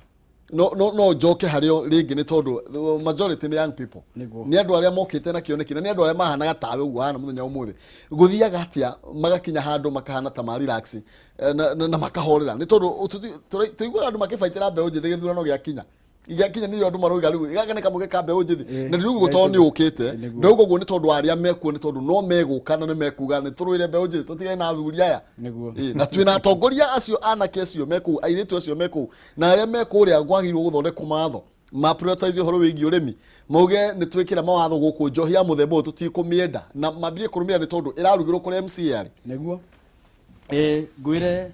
no no no njoke harĩo rĩngĩ, nĩ tondũ the majority nĩ young people. Nĩ andũ arĩa mokĩte na kĩoneki na nĩ andũ arĩa mahanaga tawe ũguo hana mũthenya wa ũmũthĩ. Gũthiaga atĩa magakinya handũ makahana ta ma relax na makahorera? Nĩ tondũ tũiguaga andũ makĩbaitĩra mbeũ njĩthĩ gĩthurano gĩakinya gĩakinya, nĩrĩo andũ marauga rĩu gaka nĩ kamũge ka mbeũ njĩthĩ. Na ndirauga ũguo tondũ nĩ ũkĩte. Ndauga ũguo nĩ tondũ wa arĩa mekuo, nĩ tondũ no megũka na nĩ mekuga nĩ tũrũĩre mbeũ njĩthĩ, tũtigane na athuri aya. Ĩ, na twĩna atongoria acio, anake acio mekũu, airĩtu acio mekũu, na arĩa mekũrĩa kwagĩrĩirwo gũthondekwo mawatho ma prioritize ũhoro wĩgiĩ ũrĩmi, mauge nĩ twĩkĩra mawatho gũkũ, njohi ya mũthemba ũyũ tũtikũmĩenda, na mambie kũrũmĩrĩra, nĩ tondũ ĩrarugĩrwo kũrĩa MCA arĩ. Nĩguo ĩ ngwĩre,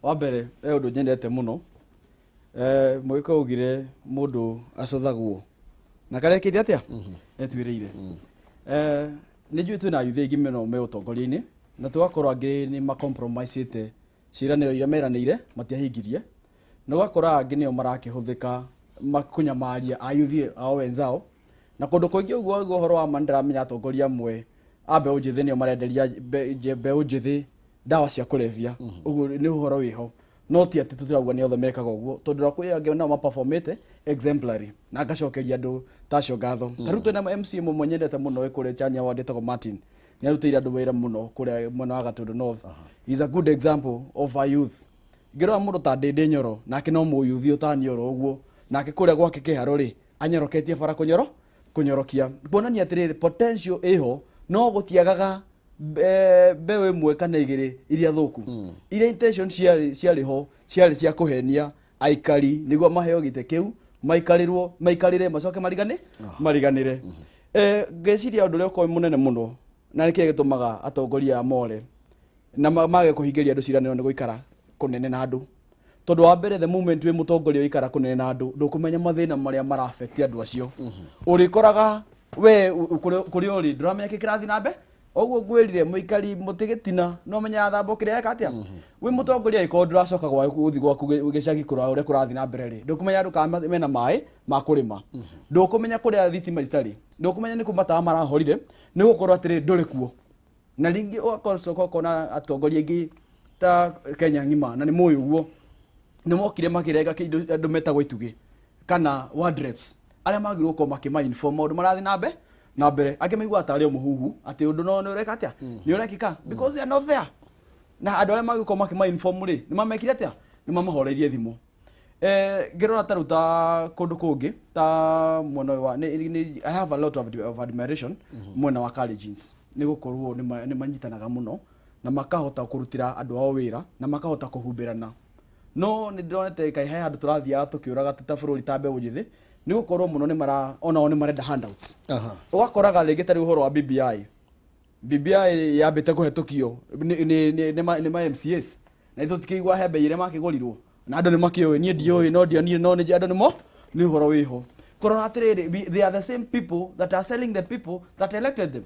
wa mbere e ũndũ nyendete mũno, mũgĩkũyũ augire mũndũ acũthagwo na karĩa kĩte atĩa etuĩrĩire. Nĩ njũĩ twĩna yuthi aingĩ mũno me ũtongoria-inĩ, na tũgakorwo angĩ nĩ macompromisĩte ciĩranĩro iria meranĩire matiahingirie, na ũgakora angĩ nĩo marakĩhũthĩka kũnyamaria ayuthi ao wenzao na kũndũ kũingĩ ũguo. Ũguo ũhoro wa ma nĩndĩramenya atongoria amwe a mbeũ njĩthĩ nĩo marenderia mbeũ njĩthĩ ndawa cia kũrebia. Ũguo nĩ ũhoro wĩho, no ti atĩ tũtirauga nĩ othe mekaga ũguo, tondũ kwĩ angĩ nao maperformĩte exemplary, na ngacokeria andũ ta acio ngatho. Ta rĩu twĩna MCA mũmwe nyendete mũno wĩ kũrĩa Chania ward, etagwo Martin. Nĩ arutĩire andũ wĩra mũno kũrĩa mwena wa Gatundu North. He is a good example of a youth. Ngĩrora mũndũ ta Ndĩndĩ Nyoro, nake no mũyuthi ũtani oro ũguo, nake kũrĩa gwake kĩharo rĩ, anyoroketie bara kũnyoro kũnyorokia, kuonania atĩrĩrĩ, potential ĩho, no gũtiagaga mbeũ ĩmwe kana igĩrĩ iria thũku, iria intention ciarĩ ho ciarĩ cia kũhenia aikari nĩguo maheo gĩtĩ kĩu maikarĩrwo maikarĩre macoke marigane mariganĩre. Ngeciria ũndũ ũrĩa ũkoragwo wĩ mũnene mũno na nĩkĩĩ gĩtũmaga atongoria aya more na mage kũhingĩria andũ ciĩranĩro nĩ gũikara kũnene na andũ, tondũ wa mbere, the moment wĩ mũtongoria ũikara kũnene na andũ, ndũkũmenya mathĩna marĩa mara affect andũ acio. Ũrĩkoraga we kũrĩa ũrĩ ndũramenya kĩ kĩrathiĩ na mbere. Ũguo ngwĩrire mũikari mũtĩ gĩtina no menyaga thambo kĩrĩa eka atĩa. Wĩ mũtongoria, angĩkorwo ndũracoka gũthiĩ gwaku gĩcagi kũrora ũrĩa kũrathiĩ na mbere rĩ, ndũkũmenya andũ kana mena maĩ ma kũrĩma, ndũkũmenya kũrĩa thitima itarĩ, ndũkũmenya nĩ kũ matawa marahorire, nĩ gũkorwo atĩrĩ, ndũrĩ kuo. Na rĩngĩ ũgacoka ũkona atongoria aingĩ ta Kenya ng'ima, na nĩ mũĩ ũguo, nĩ mokire makĩrenga kĩndũ andũ metagwo itugĩ kana ward reps arĩa magĩrĩirwo gũkorwo makĩma inform maũndũ marathiĩ na mbere. Angĩ maiguaga tarĩ o mũhuhu atĩ ũndũ no nĩ ũreka atĩa, nĩ ũrekĩka, because they are not there. Na andũ arĩa magĩkorwo makĩma inform rĩ, nĩ mamekire atĩa? Nĩ mamahoreirie thimũ. Ngĩrora ta rĩu ta kũndũ kũngĩ ta mwena ũyũ wa I have a lot of admiration mwena wa Kalenjins, nĩ gũkorwo nĩ manyitanaga mũno na makahota kũrutĩra andũ ao wĩra na makahota kũhumbĩrana. No nĩ ndĩronete kaĩ he handũ tũrathiaga tũkĩũraga ta bũrũri, ta mbeũ njĩthĩ. Nĩ gũkorwo mũno nĩ mara onao nĩ marenda handouts. Ũgakoraga rĩngĩ ta rĩu ũhoro wa BBI, BBI yambĩte kũhetũkio nĩ ma MCAs, na ithuĩ tũkĩigua he mbei ĩrĩa makĩgũrirwo na andũ nĩ makĩũĩ. Niĩ ndiũĩ, no ndionire, no nĩ andũ nĩmo nĩ ũhoro wĩho kũrora atĩrĩrĩ, they are the same people that are selling the people that elected them.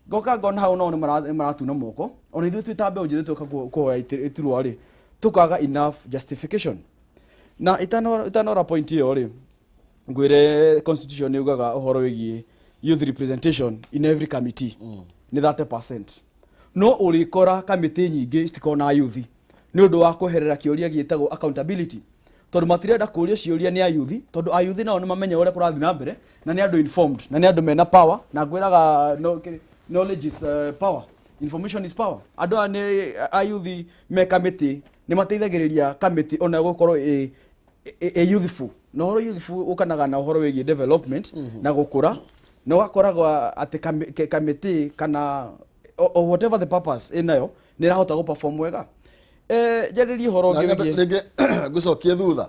Ngoka ngona hau nao nĩ maratuna moko. Ona ithuĩ twĩ ta mbeũ njĩthĩ tũka kũhoya iturwa rĩ, tũkaga enough justification. Na itanora point ĩyo rĩ, ngwĩre constitution nĩ yugaga ũhoro wĩgiĩ youth representation in every committee nĩ 30%, no ũrĩkora kamĩtĩ nyingĩ citikoragwo na youth nĩ ũndũ wa kweherera kĩũria gĩtagwo accountability, tondũ matirenda kũrio ciũria nĩ ayuthi, tondũ ayuthi nao nĩ mamenya ũrĩa kũrathiĩ na mbere na nĩ andũ informed na nĩ andũ mena power. Na ngwĩraga no, knowledge is power, information is power. Andũ aya nĩ ayuthi me kamĩtĩ nĩ mateithagĩrĩria kamĩtĩ ona gũkorwo ĩ youthful, na ũhoro youthful ũkanaga na ũhoro wĩgiĩ development na gũkũra, na ũgakoragwo atĩ kamĩtĩ kana o whatever the purpose ĩnayo nĩ ĩrahota gũ perform wega. Njarĩrie ũhoro ũngĩ wĩgiĩ Rĩngĩ ngũcokie thutha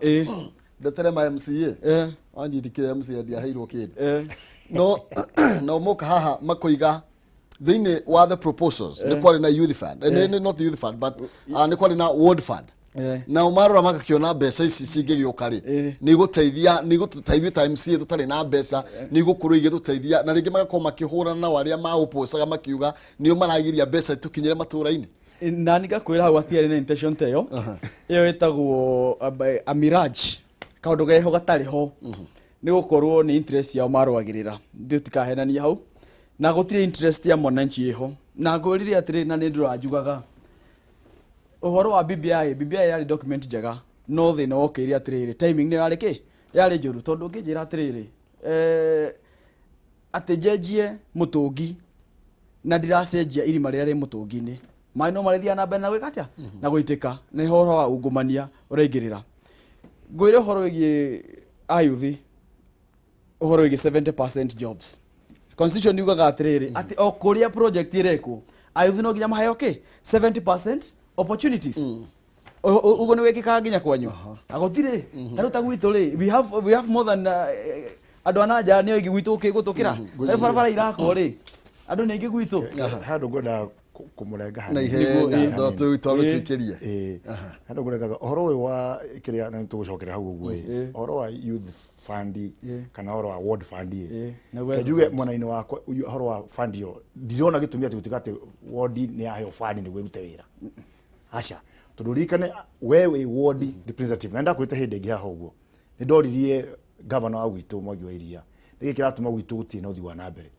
ndetere ma MCA wanjindikire MCA ndiaheirwo kĩndũ. No moka haha makoiga thĩinĩ wa the proposals nĩ kwarĩ na youth fund. Not youth fund, but nĩ kwarĩ na ward fund. Nao marora magakĩona mbeca ici cingĩgĩũka rĩ, nĩ igũteithia, nĩ igũtũteithia ta MCA tũtarĩ na mbeca, nĩ igũkorwo igĩtũteithia. Na rĩngĩ magakorwo makĩhũrana nao arĩa maũpũcaga makiuga nĩo maragiria mbeca tũkinyĩre matũra-inĩ. Na nĩngakwĩra hau hatiarĩ na intention ta ĩyo. Ĩyo ĩtagwo a mirage, kaũndũ geho gatarĩ ho, nĩ gũkorwo nĩ interest yao marũagĩrĩra. Tũtikahenanie hau, na gũtirĩ interest ya mwananchi ĩho. Na ngwĩrire atĩrĩ, na nĩ ndũranjugaga ũhoro wa BBI. BBI yarĩ document njega, no thĩna wokĩire atĩrĩrĩ, timing nĩyo yarĩ kĩ yarĩ njũru, tondũ ũngĩnjĩra atĩrĩrĩ, atĩ njenjie mũtũngi na ndiracenjia irima rĩrĩa rĩ mũtũngi-inĩ, maĩ no marĩthiaga na mbere na gwĩka atĩa na gũitĩka, na ũhoro wa ungumania ũraingĩrĩra. Ngwĩre ũhoro wĩgiĩ ayuthi, ũhoro wĩgiĩ 70% jobs. Constitution yugaga atĩrĩrĩ, atĩ o kũrĩa project ĩrekwo, ayuthi no nginya maheo kĩ 70% opportunities. Ũguo nĩ wĩkĩkaga nginya kwanyu agũtirĩ? Ta rĩu ta gwitũ rĩ, we have more than andũ a nanja nĩ aingĩ gwitũ gũtũkĩra. Rĩu barabara irakwo rĩ, andũ nĩ aingĩ gwitũ. Handũ ngwenda kũmũrenga na hanini. Ihenya ndo twamĩtuĩkĩrie. Ĩĩ, handũ ngũrengaga ũhoro ũyũ wa kĩrĩa, na nĩtũgũcokera hau ũguo ĩ, ũhoro wa youth fund kana ũhoro wa ward fund ĩ. Na Ke njuge mwena-inĩ wakwa ũhoro wa fund ĩyo, ndirona gĩtũmi atĩ gũtuĩka atĩ ward nĩ yaheo fund nĩguo ĩrute wĩra. Aca, tondũ ririkane we wĩ ward representative, na ndakwĩrĩte hĩndĩ ĩngĩ haha ũguo, nĩ ndoririe gavana wa gwitũ Mwangi wa Iria nĩkĩ kĩratũma gwitũ gũtirĩ na ũthii wa na mbere.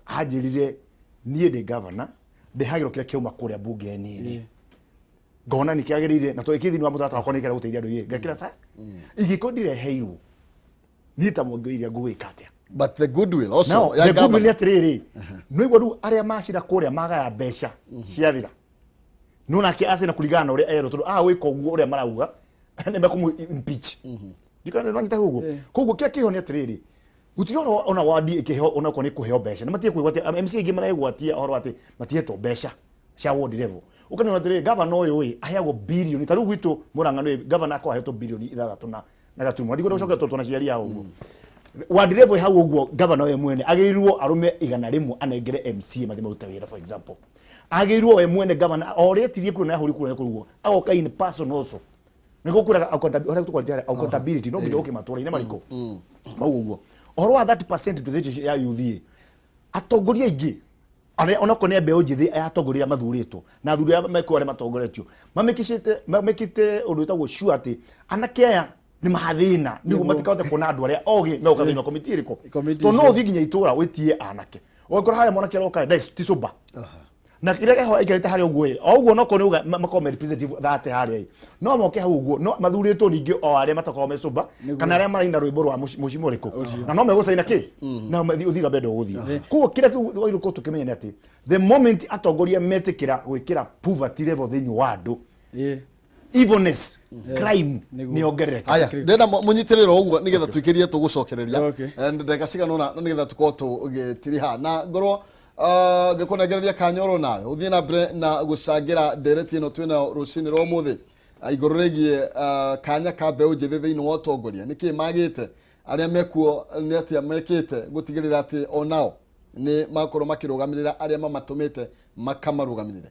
Anjĩrire, niĩ ndĩ gavana, ndĩhagĩrwo kĩrĩa kĩauma kũrĩa mbunge nini, ngona nĩ kĩagĩrĩire na tondũ kĩ thĩinĩ wa mũtaratara wakwa nĩ kĩrĩa gũteithia andũ, ngekĩra sa ingĩkorwo ndireheirwo niĩ ta Mwangi wa Iria ngũgĩka atĩa? But the goodwill also Now, ya the goodwill nĩ governor. atĩrĩrĩ, nĩ igua rĩu arĩa macira kũrĩa magaya mbeca ciathira, no nake acina kũringana na ũrĩa erwo, tondũ aga gwĩka ũguo ũrĩa marauga nĩ mekũmũ impeach. Ndikana nĩ wanyita ũguo. Koguo kĩrĩa kĩho nĩ atĩrĩrĩ, gũtirĩ ũhoro ona wadi ĩkĩheo, ona okorwo nĩ kũheo mbeca nĩ matige kwĩgwatia. MC aingĩ maregwatia ũhoro atĩ matihetwo mbeca cia ward level. Ũkaniona atĩrĩrĩ, gavana ũyũ ĩ aheagwo birioni, ta rĩu gwitũ Murang'a nĩ gavana akorwo ahetwo 6 birioni na gaturumo. Ndikwenda gũcokera tondũ twana ciari ao ũguo ward level hau ũguo. Gavana we mwene agĩrĩirwo arũme 100 anengere MCA mathiĩ marute wĩra. For example, agĩrĩirwo we mwene gavana o ũrĩa etirie kura na ahũri kura nĩ agoka in person also, nĩguo kwĩraga ũrĩa tũkwarĩtie accountability no nginya ũke matũra-inĩ marĩkũ mau ũguo. Ũhoro wa 30% representation ya youth ĩ, atongoria aingĩ arĩa onakorwo nĩ mbeũ njĩthĩ, aya atongoria arĩa mathurĩtwo na athuri arĩa mekuo arĩa matongoretio mamĩkĩte ũndũ wĩtagwo sure atĩ anake aya nĩ mathĩna nĩguo matikahote kuona andũ arĩa ogĩ megũka thĩinĩ wa komiti ĩrĩkũ. Komiti Tondũ no icio. ũthiĩ nginya itũra wĩtie anake, ũgakora harĩa mwanake aroka nda ti sober, na kĩrĩa kĩho aikarĩte harĩa ũguo ĩ, o ũguo nokorwo nĩ uga makorwo me representative thate harĩa ĩ, no moke hau ũguo no mathurĩtwo ningĩ o arĩa matakorwo me sober kana arĩa maraina rwĩmbo rwa mũciĩ ũrĩkũ, na no megũcaina kĩ na ũthiĩ na mbere ũgũthiĩ. Koguo kĩrĩa kĩu twagĩrĩirwo gũkorwo tũkĩmenya nĩ atĩ the moment atongoria metĩkĩra gwĩkĩra poverty level thĩinĩ wa andũ, evilness, crime nĩ yongerereka. Aya, ndĩrenda mũnyitĩrĩre o ũguo nĩgetha tuikĩrie tũgũcokereria. Ndagĩka cigana ũna na nĩgetha tũkorwo tũgĩtiriha na ngorwo ngĩkũnengereria kanyoro nawe ũthiĩ na mbere na gũcangĩra ndereti ĩno twĩnayo rũcinĩ rwa ũmũthĩ, igũrũ rĩgiĩ kanya ka mbeũ njĩthĩ thĩinĩ wa ũtongoria, nĩkĩ magĩte. Arĩa mekuo nĩ atĩa mekĩte gũtigĩrĩra atĩ onao nĩ makorwo makĩrũgamĩrĩra arĩa mamatũmĩte makamarũgamĩrĩre?